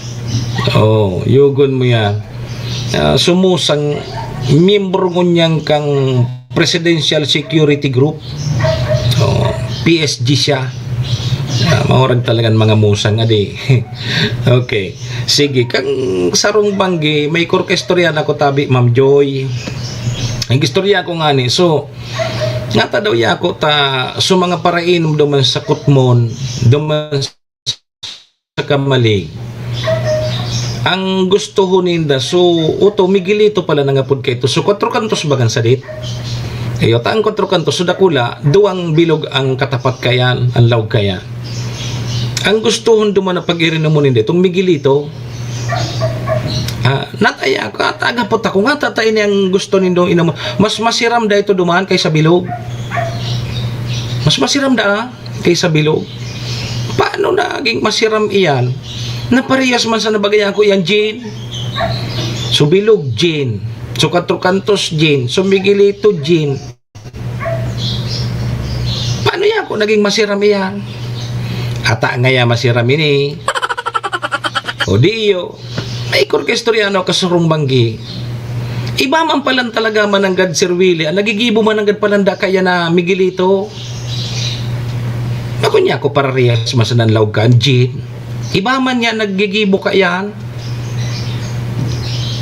Oh, yugon mo yan. Ah, sumusang miyembro ngunyan kang Presidential Security Group. Oh, P S G siya. Ah, maurag talagang mga musang, adi. Okay. Sige, kang sarong banggi, may kurka istorya na ko, tabi, Ma'am Joy. Ang istorya ko nga ni, so, ngata daw yako ta, so mga parainom duman sa Kutmon, duman sa Kamalig. Ang gusto ho ninda, so, uto, Miguelito pala nangapod kaito. So, Cuatro Cantos bagan sadit. Iyo, ta ang Cuatro Cantos, so dakula, duwang bilog ang katapat kayan, ang laog kayan. Ang gustohon duman na pag-irinomon ninda, itong Miguelito. Ah, nataya ko, at agapot ako, ngata ta ini ang gusto nindong inomon. Mas masiram da ito duman kaysa bilog. Mas masiram da, ah, kaysa bilog. Paano naging masiram iyan? Naparehas man sa nabagayan ko iyan, gin. So, bilog, gin. So, Cuatro Cantos, gin. So, Miguelito, gin. Paano yan kung naging masiram iyan? Ata ngaya masiram ini. O di iyo, may kurka istorya, ano, kasarong banggi. Iba man palan talaga mananggad, Sir Willie, ang nagigibo mananggad palan da kaya na Miguelito. Bako niya ako pararehas masanan laog kan, gin. Iba man niya naggigibo kayan.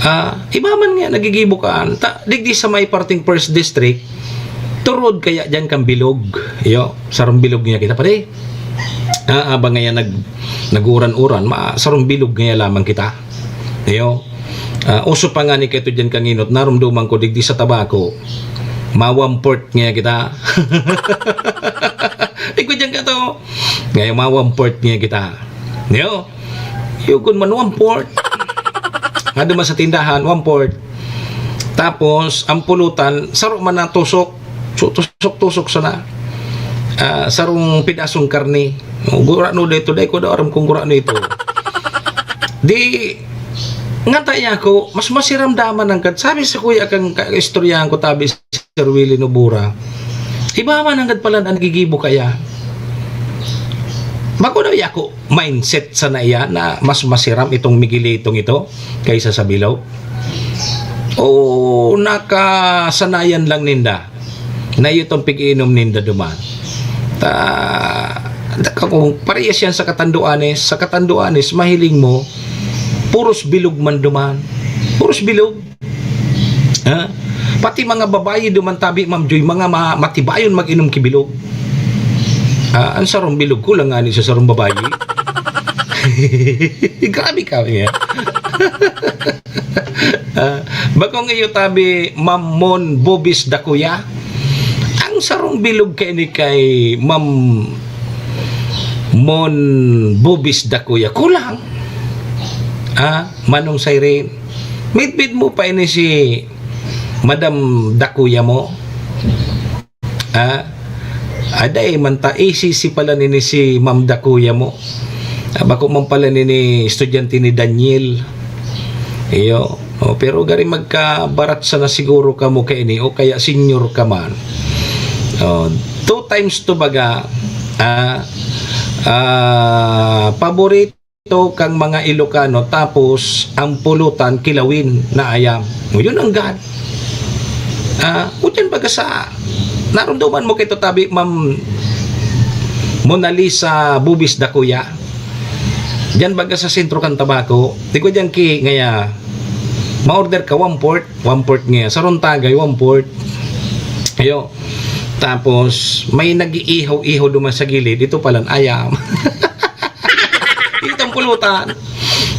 Ah, iba man niya naggigibo kaan. Ta, digdi sa may parting First District, turod kaya dyan kan bilog. Iyo, sarong bilog niya kita, pare. Ah, abang ngaya nag-, nag-uran-uran, ma-, sarong bilog ngaya lamang kita. Iyo. Ah, uso pa nga ni kaito dyan kanginot, narumduman ko digdi sa Tabaco. Ma-one-fourth ngaya kita. Ikaw dyan ka to. Ngayon, ma-one-fourth ngaya kita. Iyo. Yugon man, one-fourth. Nga duman sa tindahan, one-fourth. Tapos, ang pulutan, saro man na tusok. So, tusok-tusok sana. Ah, sarong pidasong karne. Gurano dito, dai ko daw aram kung gurano ito. Di, ngata niya ako, mas masiram daman ang kad-, sabi sa kuya kang ka-, istoryahan ko, tabi, Sir Willie Nobura. Iba man ang kadpalan ang gigibo kaya. Bako daw yako mindset sana iya na mas masiram itong Miguelitong ito kaysa sa bilog. O nakasanayan lang ninda na iyo itong pig-iinom ninda duman. Ta, kung parehas yan sa Catanduanes, sa Catanduanes, mahiling mo, puros bilog man duman. Puros bilog. Ha? Pati mga babayi duman, tabi, Ma'am Joy, mga ma-, matibayon mag-inom ki bilog. Ah, ang sarong bilog, kulang nga ni sa sarong babayi. Grabe ka, eh. Ah, bakong iyo, tabi, Ma'am Mon Bobis Dakuya. Ang sarong bilog kay ni kay Ma'am Mon Bobis Dakuya. Kulang. Ah, Manong Siren. Midbid mo pa ini si Madam Dakuya mo. Ah, aday man ta, A C C pala nini si Ma'am Dakuya mo. Ah, bako man pala nini estudyante ni Daniel. Iyo. Oh, pero gari magkabarat sana siguro kamo kaini o kaya senior ka man. Oh, two times to baga, ah, ah, paborito kang mga Ilocano, tapos ang pulutan, kilawin na ayam. O, yun ang God. Ah, o dyan baga sa, narumduman mo kay to, tabi, Ma'am Mona Lisa Bubis Dakuya. Diyan baga sa sentro kan Tabaco. Di ko diyan ki, ngaya, ma-order ka one-fourth, one-fourth ngaya. Sarong tagay, one-fourth. Ayo. Tapos, may nag-iihaw-ihaw duman sa gilid. Ito palan ayam. Itong pulutan.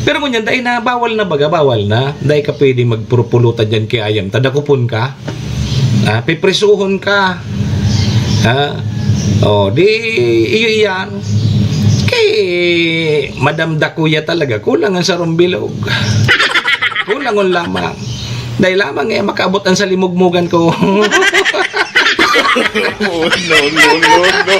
Pero ngunyan, dahil na, bawal na baga, bawal na. Dahil ka pwede magpurupulutan dyan kay ayam. Tadakupon ka. Ah, piprisuhon ka. Ha? Oh, di, iyo iyan. Kay Madam Dakuya talaga, kulang ang sarong bilog. Kulangon lamang. Dai lamang eh, makaabot an salimugmugan ko. Oh, no, no, no, no.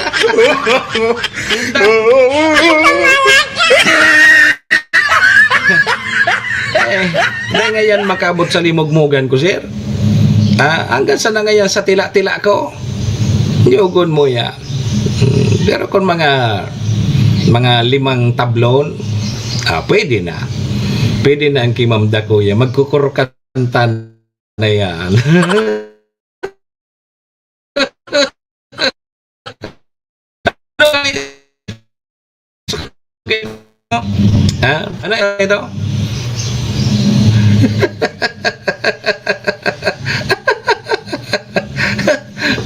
Eh, dai ngayan makaabot salimugmugan ko, sir. Ah, hanggang sa na ngayan sa tila-tila ko. Yugon mo ya. Hmm, pero kung mga, mga limang tablon, ah, pwede na. Pwede na ang kimamda ko ya. Magkukurkantan na yan. Ha? Ano ito?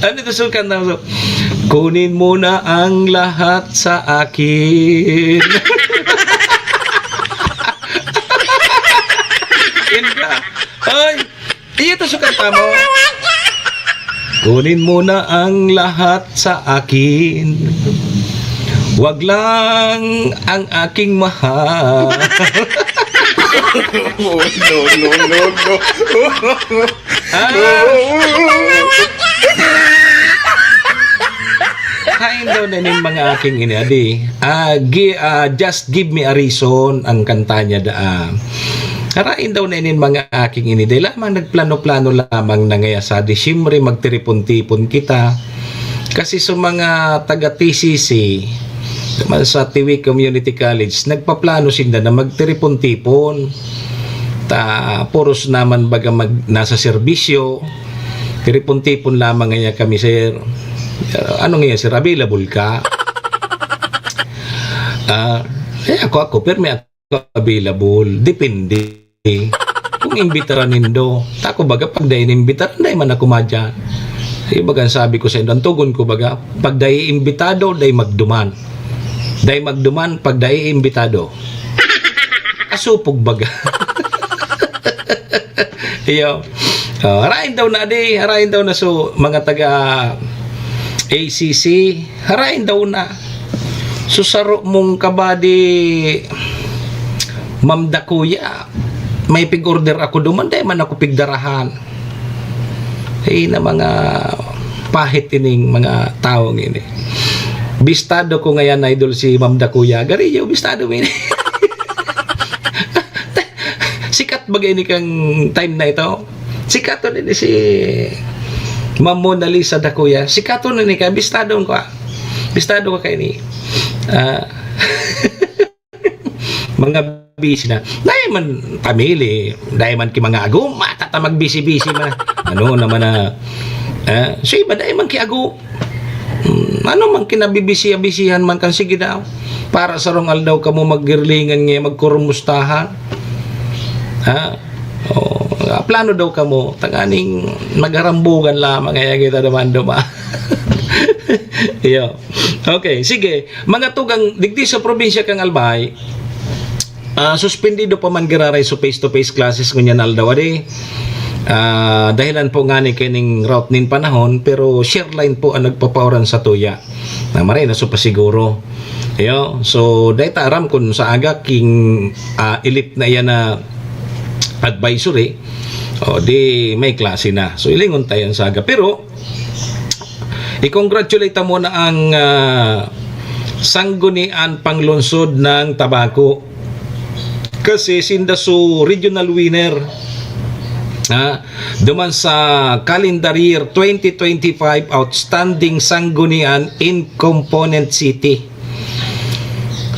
Ano ito, sukat na so, "Kunin mo na ang lahat sa akin." Indra, oy! Iyo to sukat mo. "Kunin mo na ang lahat sa akin. Wag lang ang aking mahal." Oh, no, no, no, no. Ah. Hain daw na nin mga aking ini, adi. Ah, gi-, ah, "Just give me a reason," ang kanta niya da, ah. Harain daw na nin mga aking ini. Dai lamang nagplano-plano lamang na ngaya sa Disyembre magtiripon-tipon kita. Kasi sa mga taga T C C, naman sa Tiwi Community College, nagpaplano sinda na magtiripon-tipon. Ta, puros naman baga mag-, nasa serbisyo. Tiripon-tipon lamang ngaya kami, sir. Ah, ano ngayon, sir? Available ka? Ah, eh, ako, ako, pirmi ako available. Depende. Kung imbitaran nindo, tako baga, pag dai inimbitaran, dai man ako madya. Di baga, ang sabi ko sa indo, ang tugon ko baga, pag dai imbitado, dai magduman. Dai magduman, pag dai imbitado. Asupog baga. Iyo. Oh, harain daw na, di, harain daw na, so, mga taga A C C, harain daw na. So, saro mong kabadi, Ma'am Dakuya, may pig-order ako duman, dai man ako pigdarahan. Ay, na mga pahit ining mga taong ini. Bistado ko ngayan, idol, si Ma'am Dakuya. Gariyo, bistado mo ini. Sikat ba ini kang time na ito? Sikaton ini si Ma'am Mona Lisa Dakuya. Sikaton ini ka, bistado ko, ah. Bistado ko kaini. Ah, mga busy na. Dai man pamili, dai man ki mga agom, mata ta magbisi-bisi man. Ano naman na, ah, so iba, dai man ki agom. Hmm, ano man kinabibisi-bisihan man kan, sige daw. Para sarong aldaw kamo maggirlingan nga magkurumustahan. Ha? Oh, plano daw kamo, tanganing magharambugan lamang, kaya kita naman duma. Iyo. Okay, sige. Mga tugang, digdi sa probinsya kang Albay, ah, suspendido pa man giraray so face-to-face classes ngunyan aldaw, adi. Ah, dahilan po ngani kaining route nin panahon, pero share line po ang nagpapaoran sa tuya. Na maray na so pasiguro. Iyo, so, dai ta aram kun sa aga king, ah, ilip na iyan na advisory, o di may klase na. So, ilingon tayo sa aga. Pero, i-congratulate ta muna ang, ah, Sanggunian Panglungsod ng Tabaco. Kasi sinda so regional winner, ha, duman sa calendar year twenty twenty-five Outstanding Sanggunian in Component City.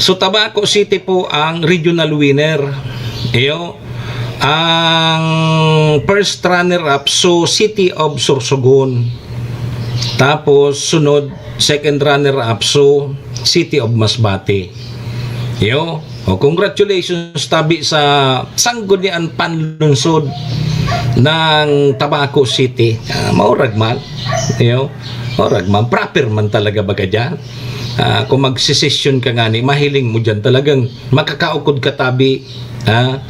So, Tabaco City po ang regional winner. Iyo, ang first runner-up, so City of Sorsogon. Tapos, sunod, second runner-up, so City of Masbate. Iyo, o, congratulations tabi sa Sanggunian Panlungsod ng Tabaco City. Ah, maurag man. Iyo, maurag man. Proper man talaga baga dyan. Ah, kung magsisesyon ka ngani, mahiling mo dyan talagang makakaukod ka tabi, ha?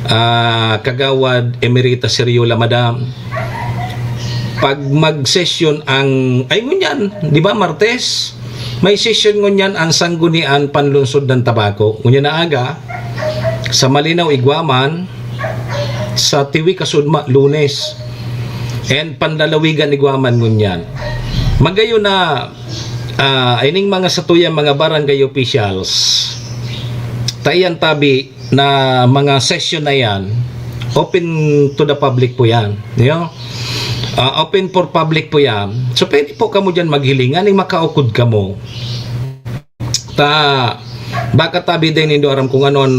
Ah, Kagawad Emerita Seriola, Madam. Pag magsesyon ang, ay, ngunyan, di ba, Martes? May sesyon ngunyan ang Sanggunian Panlungsod ng Tabaco. Ngunyan na aga, sa Malinaw, Iguaman, sa Tiwi Kasudma, Lunes. And panlalawigan igwa man ngunyan. Magayon na, ah, ining mga satuyang mga barangay officials, ta iyan tabi na mga session na yan, open to the public po yan. Yo? Ah, open for public po yan. So, pwede po kamo dyan maghiling. Nganing makaukod kamo. Ta, baka tabi din nindo aram kung ano an,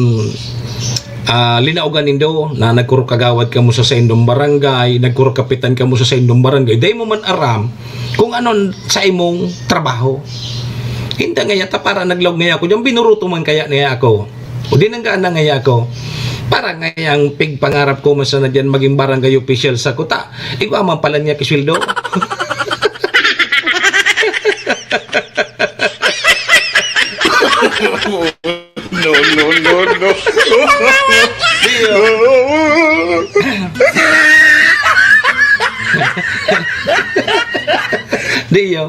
ah, linaogan nindo na nagkurukagawad kamo sa saindong barangay, nagkurukapitan kamo sa saindong barangay. Dai mo man aram kung ano an sa imong trabaho. Inda ngaya ta para naglaog ngaya ako diyan, binuruto man kaya niya ako. O di nang gana ngaya ako. Para ngayang pigpangarap ko man sana diyan maging barangay official sa kuta. Igwa man pala niya kisweldo. No, no, no, no. Diyo. Diyo.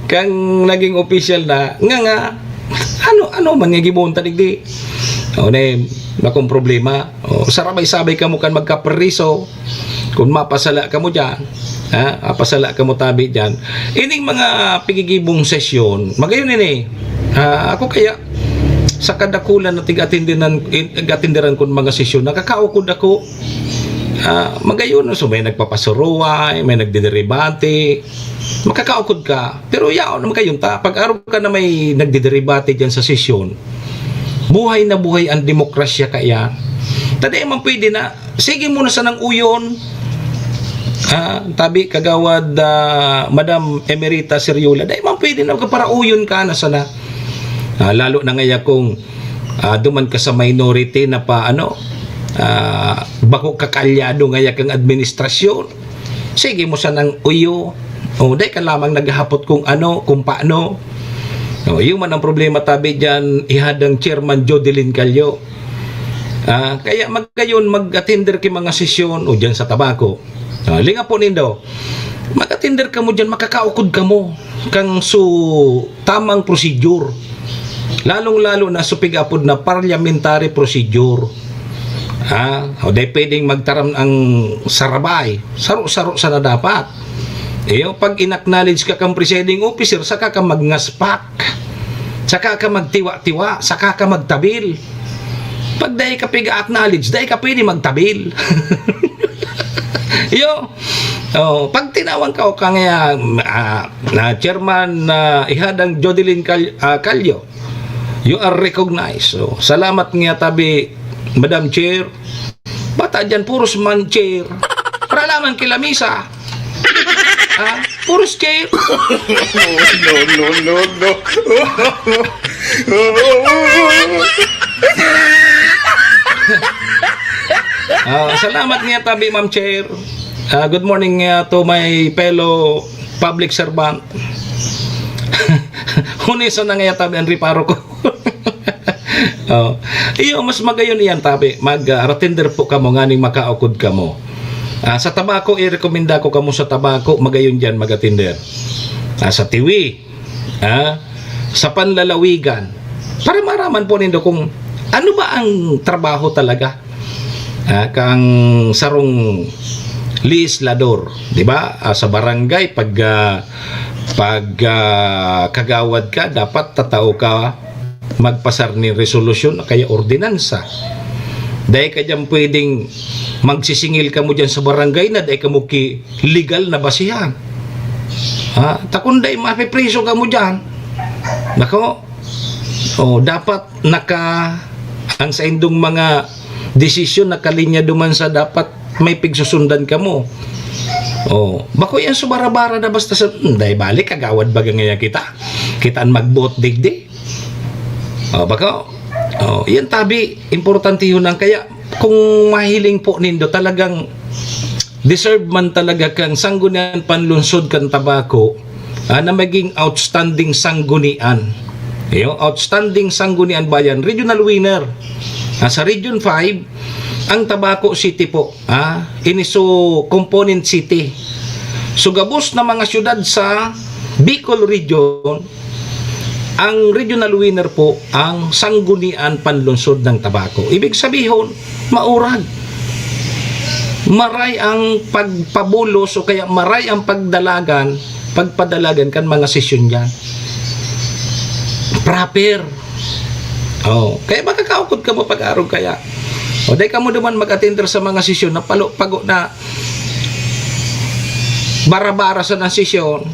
Kang naging official na, nga nga, ano, ano man nga gibohon ta digdi? O, ne, bakong problema. O, sarabay-sabay kamo kan magkapriso. Kun mapasala kamo diyan, ha? Mapasala kamo tabi diyan. Ining mga pigigibong sesyon, magayon ini. Ah, ako kaya, sa kadakulan na tig-atindinan, in-, tig-atindiran kun mga sesyon, nakakaukod ako. Ah, magayon, so may nagpapasuruway, may nagdidiribate. Makakaukod ka. Pero yaon naman kayon ta. Pag araw ka na may nagdidiribate diyan sa sesyon, buhay na buhay ang demokrasya kaya. Ta dai man pwede na, sige mo na sanang uyon. Ah, tabi, Kagawad, ah, Madam Emerita Seriola, dai man pwede na para uyon ka na sana. Ah, lalo na ngaya kung, ah, duman ka sa minority na pa, ano, ah, bako kakalyado ngaya kang administrasyon. Sige mo sanang uyo. O, dai ka lamang naghahapot kung ano, kung paano. O, yun man ang problema tabi diyan, ihadang Chairman Jodelin Callo. Ah, kaya magayon, mag-attender ki mga sesyon o diyan sa Tabaco. Ah, linga po nindo. Mag-attender kamo diyan, makakaukod kamo kang su tamang procedure. Lalong-lalo na su pig-apod na parliamentary procedure. Ah, o dai pwedeng magtaram ang sarabay. Saro-saro sana dapat. Iyo, pag in-acknowledge ka kang presiding officer, saka ka magngaspak. Saka ka magtiwa-tiwa, saka ka magtabil. Pag dai ka pig-acknowledge, dai ka pwede magtabil. Iyo. Oh, pag tinawan ka o kang, ah, ah, na chairman na ihadang Jodeline Cal-, ah, Callo, you are recognized. So, salamat nga tabi, Madam Chair. Bata dyan, puros man chair. Para lamang kila misa. Ah, puros chair. No, no, no, no. Ah, salamat nga tabi, Ma'am Chair. Ah, good morning nga to my fellow public servant. Huni sa nangayatabi ang reparo ko. Oh. Iyo, mas magayon iyan tabi. Mag, ah, attender po kamo nganing makaukod kamo. Ah, sa Tabaco, irekomenda ko kamo sa Tabaco, magayon diyan mag-attender. Ah, sa Tiwi, ah, sa panlalawigan, para maraman po nindo kung ano ba ang trabaho talaga, ah, kang sarong legislador, di ba? Ah, sa barangay, pag, ah, pag, ah, kagawad ka, dapat tatao ka magpasar nin resolusyon o kaya ordinansa. Dai ka diyan pwedeng magsisingil kamo diyan sa barangay na dai kamo ki legal na basihan. Ha? Ta kun dai, mapipriso kamo diyan. Nako, oh, dapat naka, ang saindong mga desisyon nakalinya duman sa dapat may pigsusundan kamo. Oh, bako yan subara-bara na basta sa, hmm, dai bali, kagawad baga ngayon kita. Kita an magbuot digdi. Oh, bako? Oh, yan tabi, importante yun ang kaya kung mahiling po nindo talagang deserve man talaga kang Sanggunian Panlungsod kan Tabaco, ah, na maging outstanding sanggunian. Iyo, outstanding sanggunian bayan, regional winner. Ah, sa Region five, ang Tabaco City po, ah, ini so component city. So, gabos na mga syudad sa Bicol Region, ang regional winner po ang Sanggunian Panlungsod ng Tabaco. Ibig sabihon, maurag. maray ang pagpabulos o kaya maray ang pagdalagan, pagpadalagan kan mga sesyon diyan. Proper. Oh, kaya makakaukod kamo pag-arog kaya. O, dai kamo duman mag-attender sa mga sesyon na palo-, pago na bara-bara sa mga sesyon.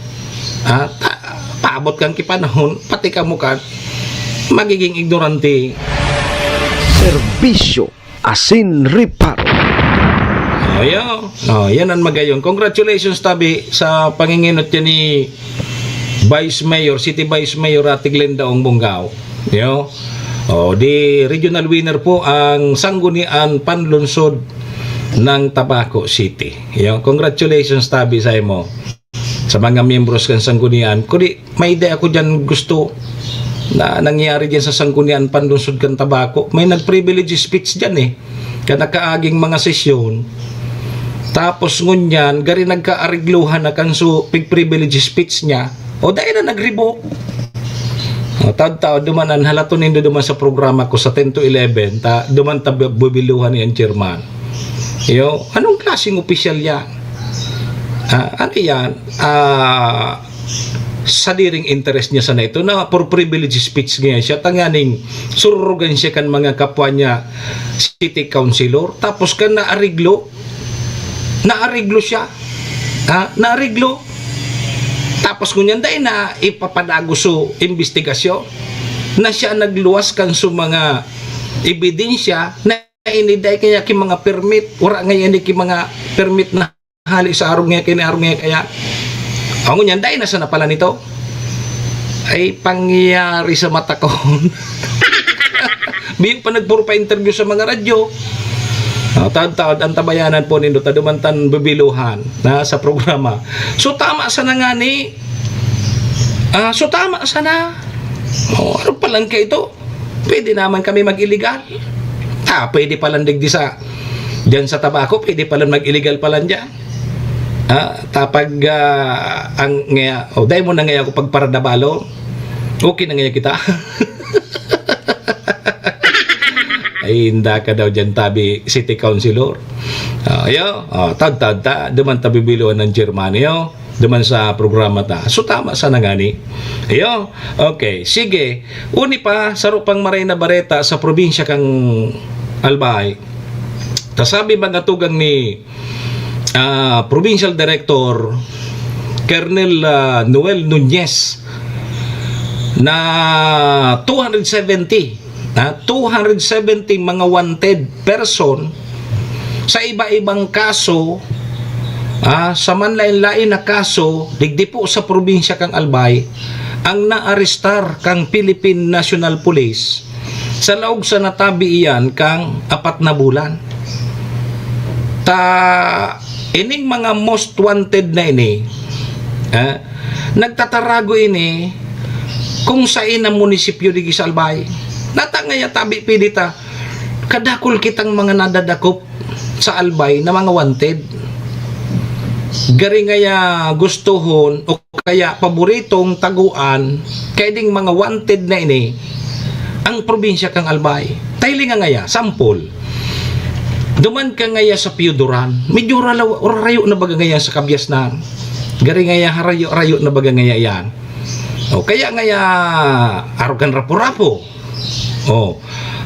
Ah, ta-, paabot kan kipanahon, pati kamo kan magiging ignorante. Serbisyo asin reparo. Oh, yo. Oh, yan ang magayon. Congratulations, tabi, sa panginginot yan ni Vice Mayor, City Vice Mayor Ate Glenda Ong Bongao. Yo. Oh, di regional winner po ang Sanggunian Panlungsod ng Tabaco City. Yo, congratulations, tabi, sa imo, sa mga miyembros kan Sanggunian. Kuri, may ide ako diyan gusto na nangyari diyan sa Sanggunian Panlungsod kan Tabaco. May nag-privilege speech diyan eh. Kan nakaaging mga sesyon. Tapos ngunyan, gari nagkaarigluhan na kan su pig-privilege speech niya. O dai na nag-revoke. O, taod-taod, duman an halaton nindo duman sa programa ko sa ten to eleven, ta, duman ta bu-, bubiluhan ni ang chairman. Yo, anong klaseng opisyal yan? Ah, ano yan? Ah, sadiring interest niya sana ito na for privilege speech niya siya, tanganing sururugan siya kan mga kapwa niya city councilor. Tapos kan naariglo, naariglo siya. Ha? Naariglo. Tapos ngunyan dai na ipapadagos so investigasyon na siya nagluwas kan so mga ebidensya na ini dai kaya ki mga permit, wala nga yan ki mga permit na hali sa arog nga kini, arog nga kaya. Ang ngunyan, dai na sana pala nito. Ay, pangyayari sa mata ko. Biyo pa nagpuro pa interview sa mga radyo. Ah, taod-taod, ang tabayanan po nindo, taduman tan bibiluhan na sa programa. So, tama sana nga ni, ah, so, tama sana. Oh, ano palang ka ito? Pwede naman kami mag-illegal. Ah, pwede palan digdi sa, diyan sa Tabaco, pwede palan mag-illegal palan diyan. Ah, tapag, ah, ang ngaya, o, dai mo na ngaya ako pagparadabalon. Okay na ngaya kita. Ay, inda ka daw diyan, tabi, city councilor. Ah, yo, ah, tad, tad, ta, duman tabi biluan ng Germany, yo. Duman sa programa ta. So, tama sana ngani. Iyo. Okay. Sige. Uni pa, saro pang maray na bareta sa probinsya kan Albay. Kasabi mga tugang ni, ah, Provincial Director Colonel, ah, Noel Nunez na two hundred seventy, ah, two hundred seventy mga wanted person sa iba-ibang kaso, ah, sa manlain-lain na kaso, digdi po sa probinsya kan Albay, ang naarestar kan Philippine National Police sa laog sa natabi iyan kan apat na bulan. Ta, ining mga most wanted na ini, ah, nagtatarago ini kung sain na munisipyo digdi sa Albay. Nata ngaya tabi pidi ta, kadakul kitang mga nadadakop sa Albay na mga wanted. Gari ngaya gustohon o kaya paboritong taguan kay ding mga wanted na ini ang probinsya kan Albay. Tailinga ngaya, sampol. Duman ka ngaya sa Pioduran, medyo ralaw-, rayo na baga ngaya sa Kabyasnan. Gari ngaya harayo-rayo na baga ngaya yan. O kaya ngaya arog kan Rapu-Rapu. Oh,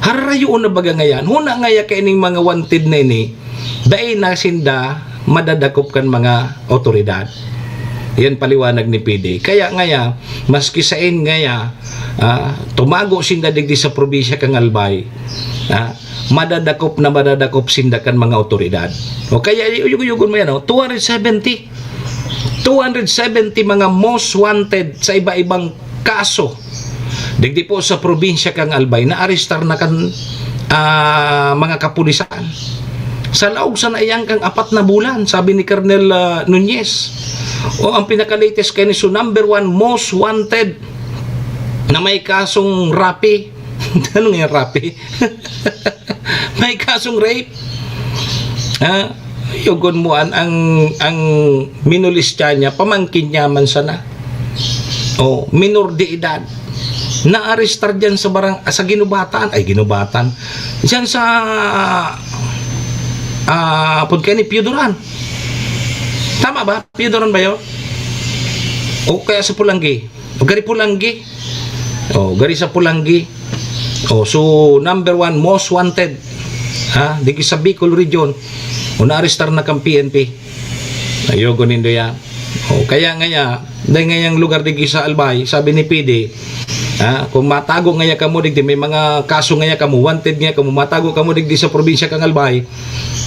harayo na baga ngayan. Huna ngaya kaining mga wanted na ini, dai na sinda madadakop kan mga awtoridad. Yan paliwanag ni P D. Kaya ngaya, maski sain ngaya, ah, tumago sinda digdi sa probinsya kan Albay, ah, madadakop na madadakop sinda kan mga awtoridad. O kaya, uyog-uyogon mo yan, oh, two hundred seventy. Two hundred seventy mga most wanted sa iba-ibang kaso digdi po sa probinsya kan Albay, naarestar na kan, ah, mga kapulisan. Sa laog sana iyan kan apat na bulan, sabi ni Colonel, ah, Nunez. O, ang pinaka-latest kay ni, so, number one most wanted na may kasong rape. Ano nga rape? May kasong rape. Ha? Yugon mo an, ang, ang minulestya niya, pamangkin niya man sana. O, minor de edad. Naarestar diyan sa barang-, sa Guinobatan. Ay, Guinobatan. Diyan sa ah, apod kaini, Pio Duran. Tama ba? Pio Duran ba yun? O kaya sa Polangui? O gari Polangui? O, gari sa Polangui. O, so, number one, most wanted. Ha? Digdi sa Bicol region. O, naarestar na kan P N P. Ayo, gunindo yan. O, kaya ngaya, dahil ngayang lugar digdi sa Albay, sabi ni P D, ha, kung matago ngaya kamo digdi, may mga kaso ngaya kamo, wanted ngaya kamo, matago kamo digdi sa probinsya kan Albay,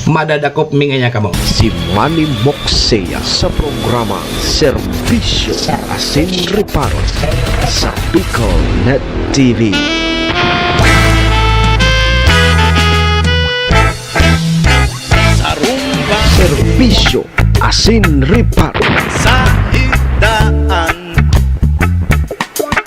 madadakop mi ngaya kamo. Si Manny Moxea sa programa Serbisyo asin Reparo sa Bicol Net T V. Sa rumba, serbisyo asin reparo. Sa higdaan,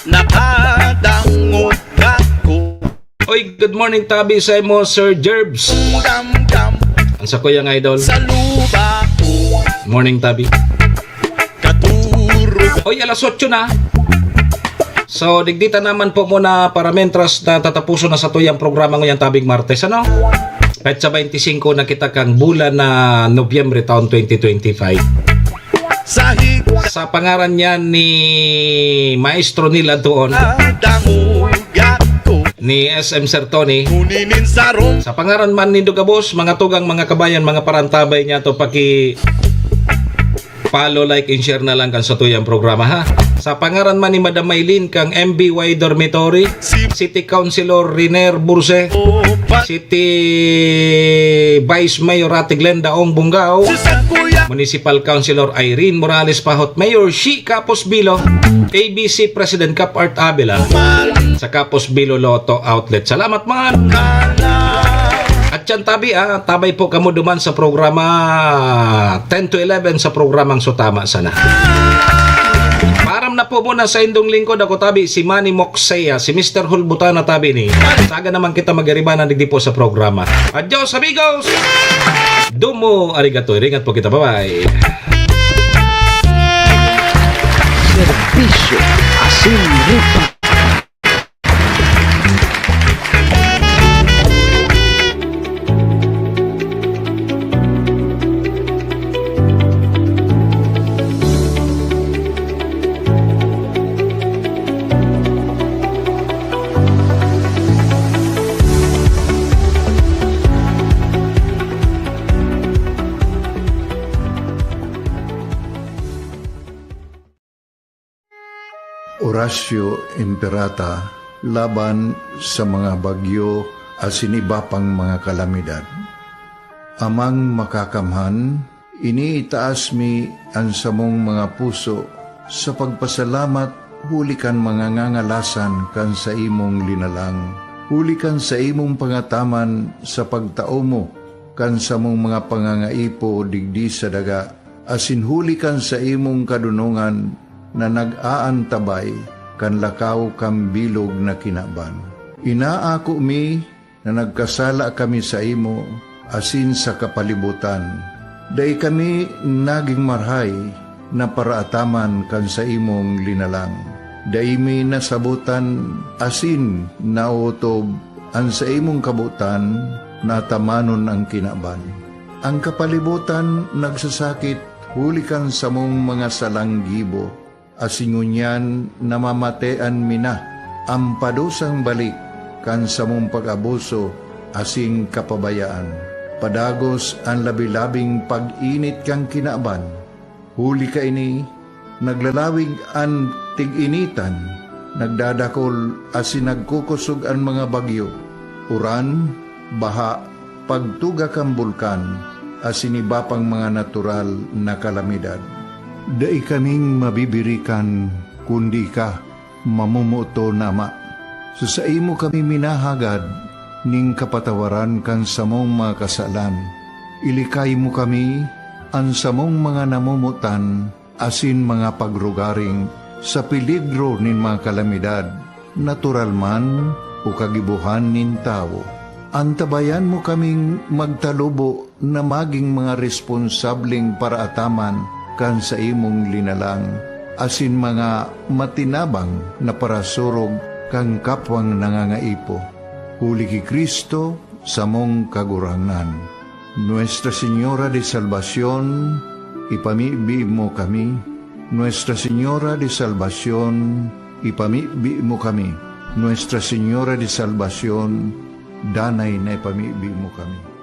nakadangog ako. Oy, good morning, tabi sa imo, Sir Jerbs. Damdam. Ang sakuyang idol. Sa luba ko. Morning, tabi. Katurog. Oy, alas otso na. So, digdi ta naman po muna para mentras na tatapuson na satuyang programa ngayang tabing Martes, ano? Petsa twenty-five na kita kang bulan na Nobyembre taon twenty twenty-five. Sa hig- Sa pangaran niyan ni Maestro Nila doon, Dangog ako. Ni S M Sir Tony. Nguninin sa rum- Sa pangaran man nindo gabos, mga tugang, mga kabayan, mga parantabay niya to, paki- follow, like, and share na lang kan satuyang programa, ha. Sa pangaran man ni Madam Maylin kang M B Y Dormitory, City Councilor Riner Burse, City Vice Mayor Ate Glenda Ong Bungao, Municipal Councilor Irene Morales Pahot, Mayor Shi Kapos Bilo, A B C President Cap Art Avila, sa Kapos Bilo Lotto Outlet. Salamat man! At yan, tabi, ah, tabay po kamo duman sa programa ten to eleven sa programang Sutama Sana. Param na po muna sa indong lingkod, ako tabi, si Manny Moxea, si Mister Hulbutana tabi ni. Saga naman kita magaribanan digdi po sa programa. Adios, amigos! Domo arigato, iringat po kita. Bye-bye. Serbisyo asin reparo. Oratio Imperata laban sa mga bagyo asin iba pang mga kalamidad. Amang Makakamhan, iniitaas mi an samong mga puso sa pagpasalamat huli kan mga ngangalasan kan saimong linalang, huli kan saimong pangataman sa pagtao mo kan samong mga pangangaipo digdi sa daga, asin huli kan saimong kadonongan na nag-aantabay kan lakaw kan bilog na kinaban. Inaako mi na nagkasala kami saimo asin sa kapalibotan. Dai kami nagin marahay na paraataman kan saimong linalang. Dai mi nasabotan asin naotob an saimong kabotan na atamanon an kinaban. An kapalibotan nagsasakit huli kan samong mga salang gibo, asin ngunyan namamatean mi na an padusang balik kan samong pag-abuso asin kapabayaan. Padagos an labi-labing pag-init kan kinaban. Huli kaini, naglalawig an tig-initan, nagdadakol asin nagkukosog an mga bagyo, uran, baha, pagtuga kan bulkan, asin iba pang mga natural na kalamidad. Dai kaming mabibirikan, kundi ika, mamomoton na Ama. Sa saimo kami minahagad nin kapatawaran kan samong mga kasalan. Ilikay mo kami, an samong mga namomotan, asin mga pagrugaring sa peligro nin mga kalamidad, natural man o kagibohan nin tawo. Antabayan mo kaming magtalubo na magin mga responsableng paraataman kan saimong linalang asin mga matinabang na parasurog kan kapwang nangangaipo. Huli ki Cristo, samong Kagurangnan. Nuestra Señora de Salvacion, ipamibi mo kami. Nuestra Señora de Salvacion, ipamibi mo kami. Nuestra Señora de Salvacion, danay na ipamibi mo kami.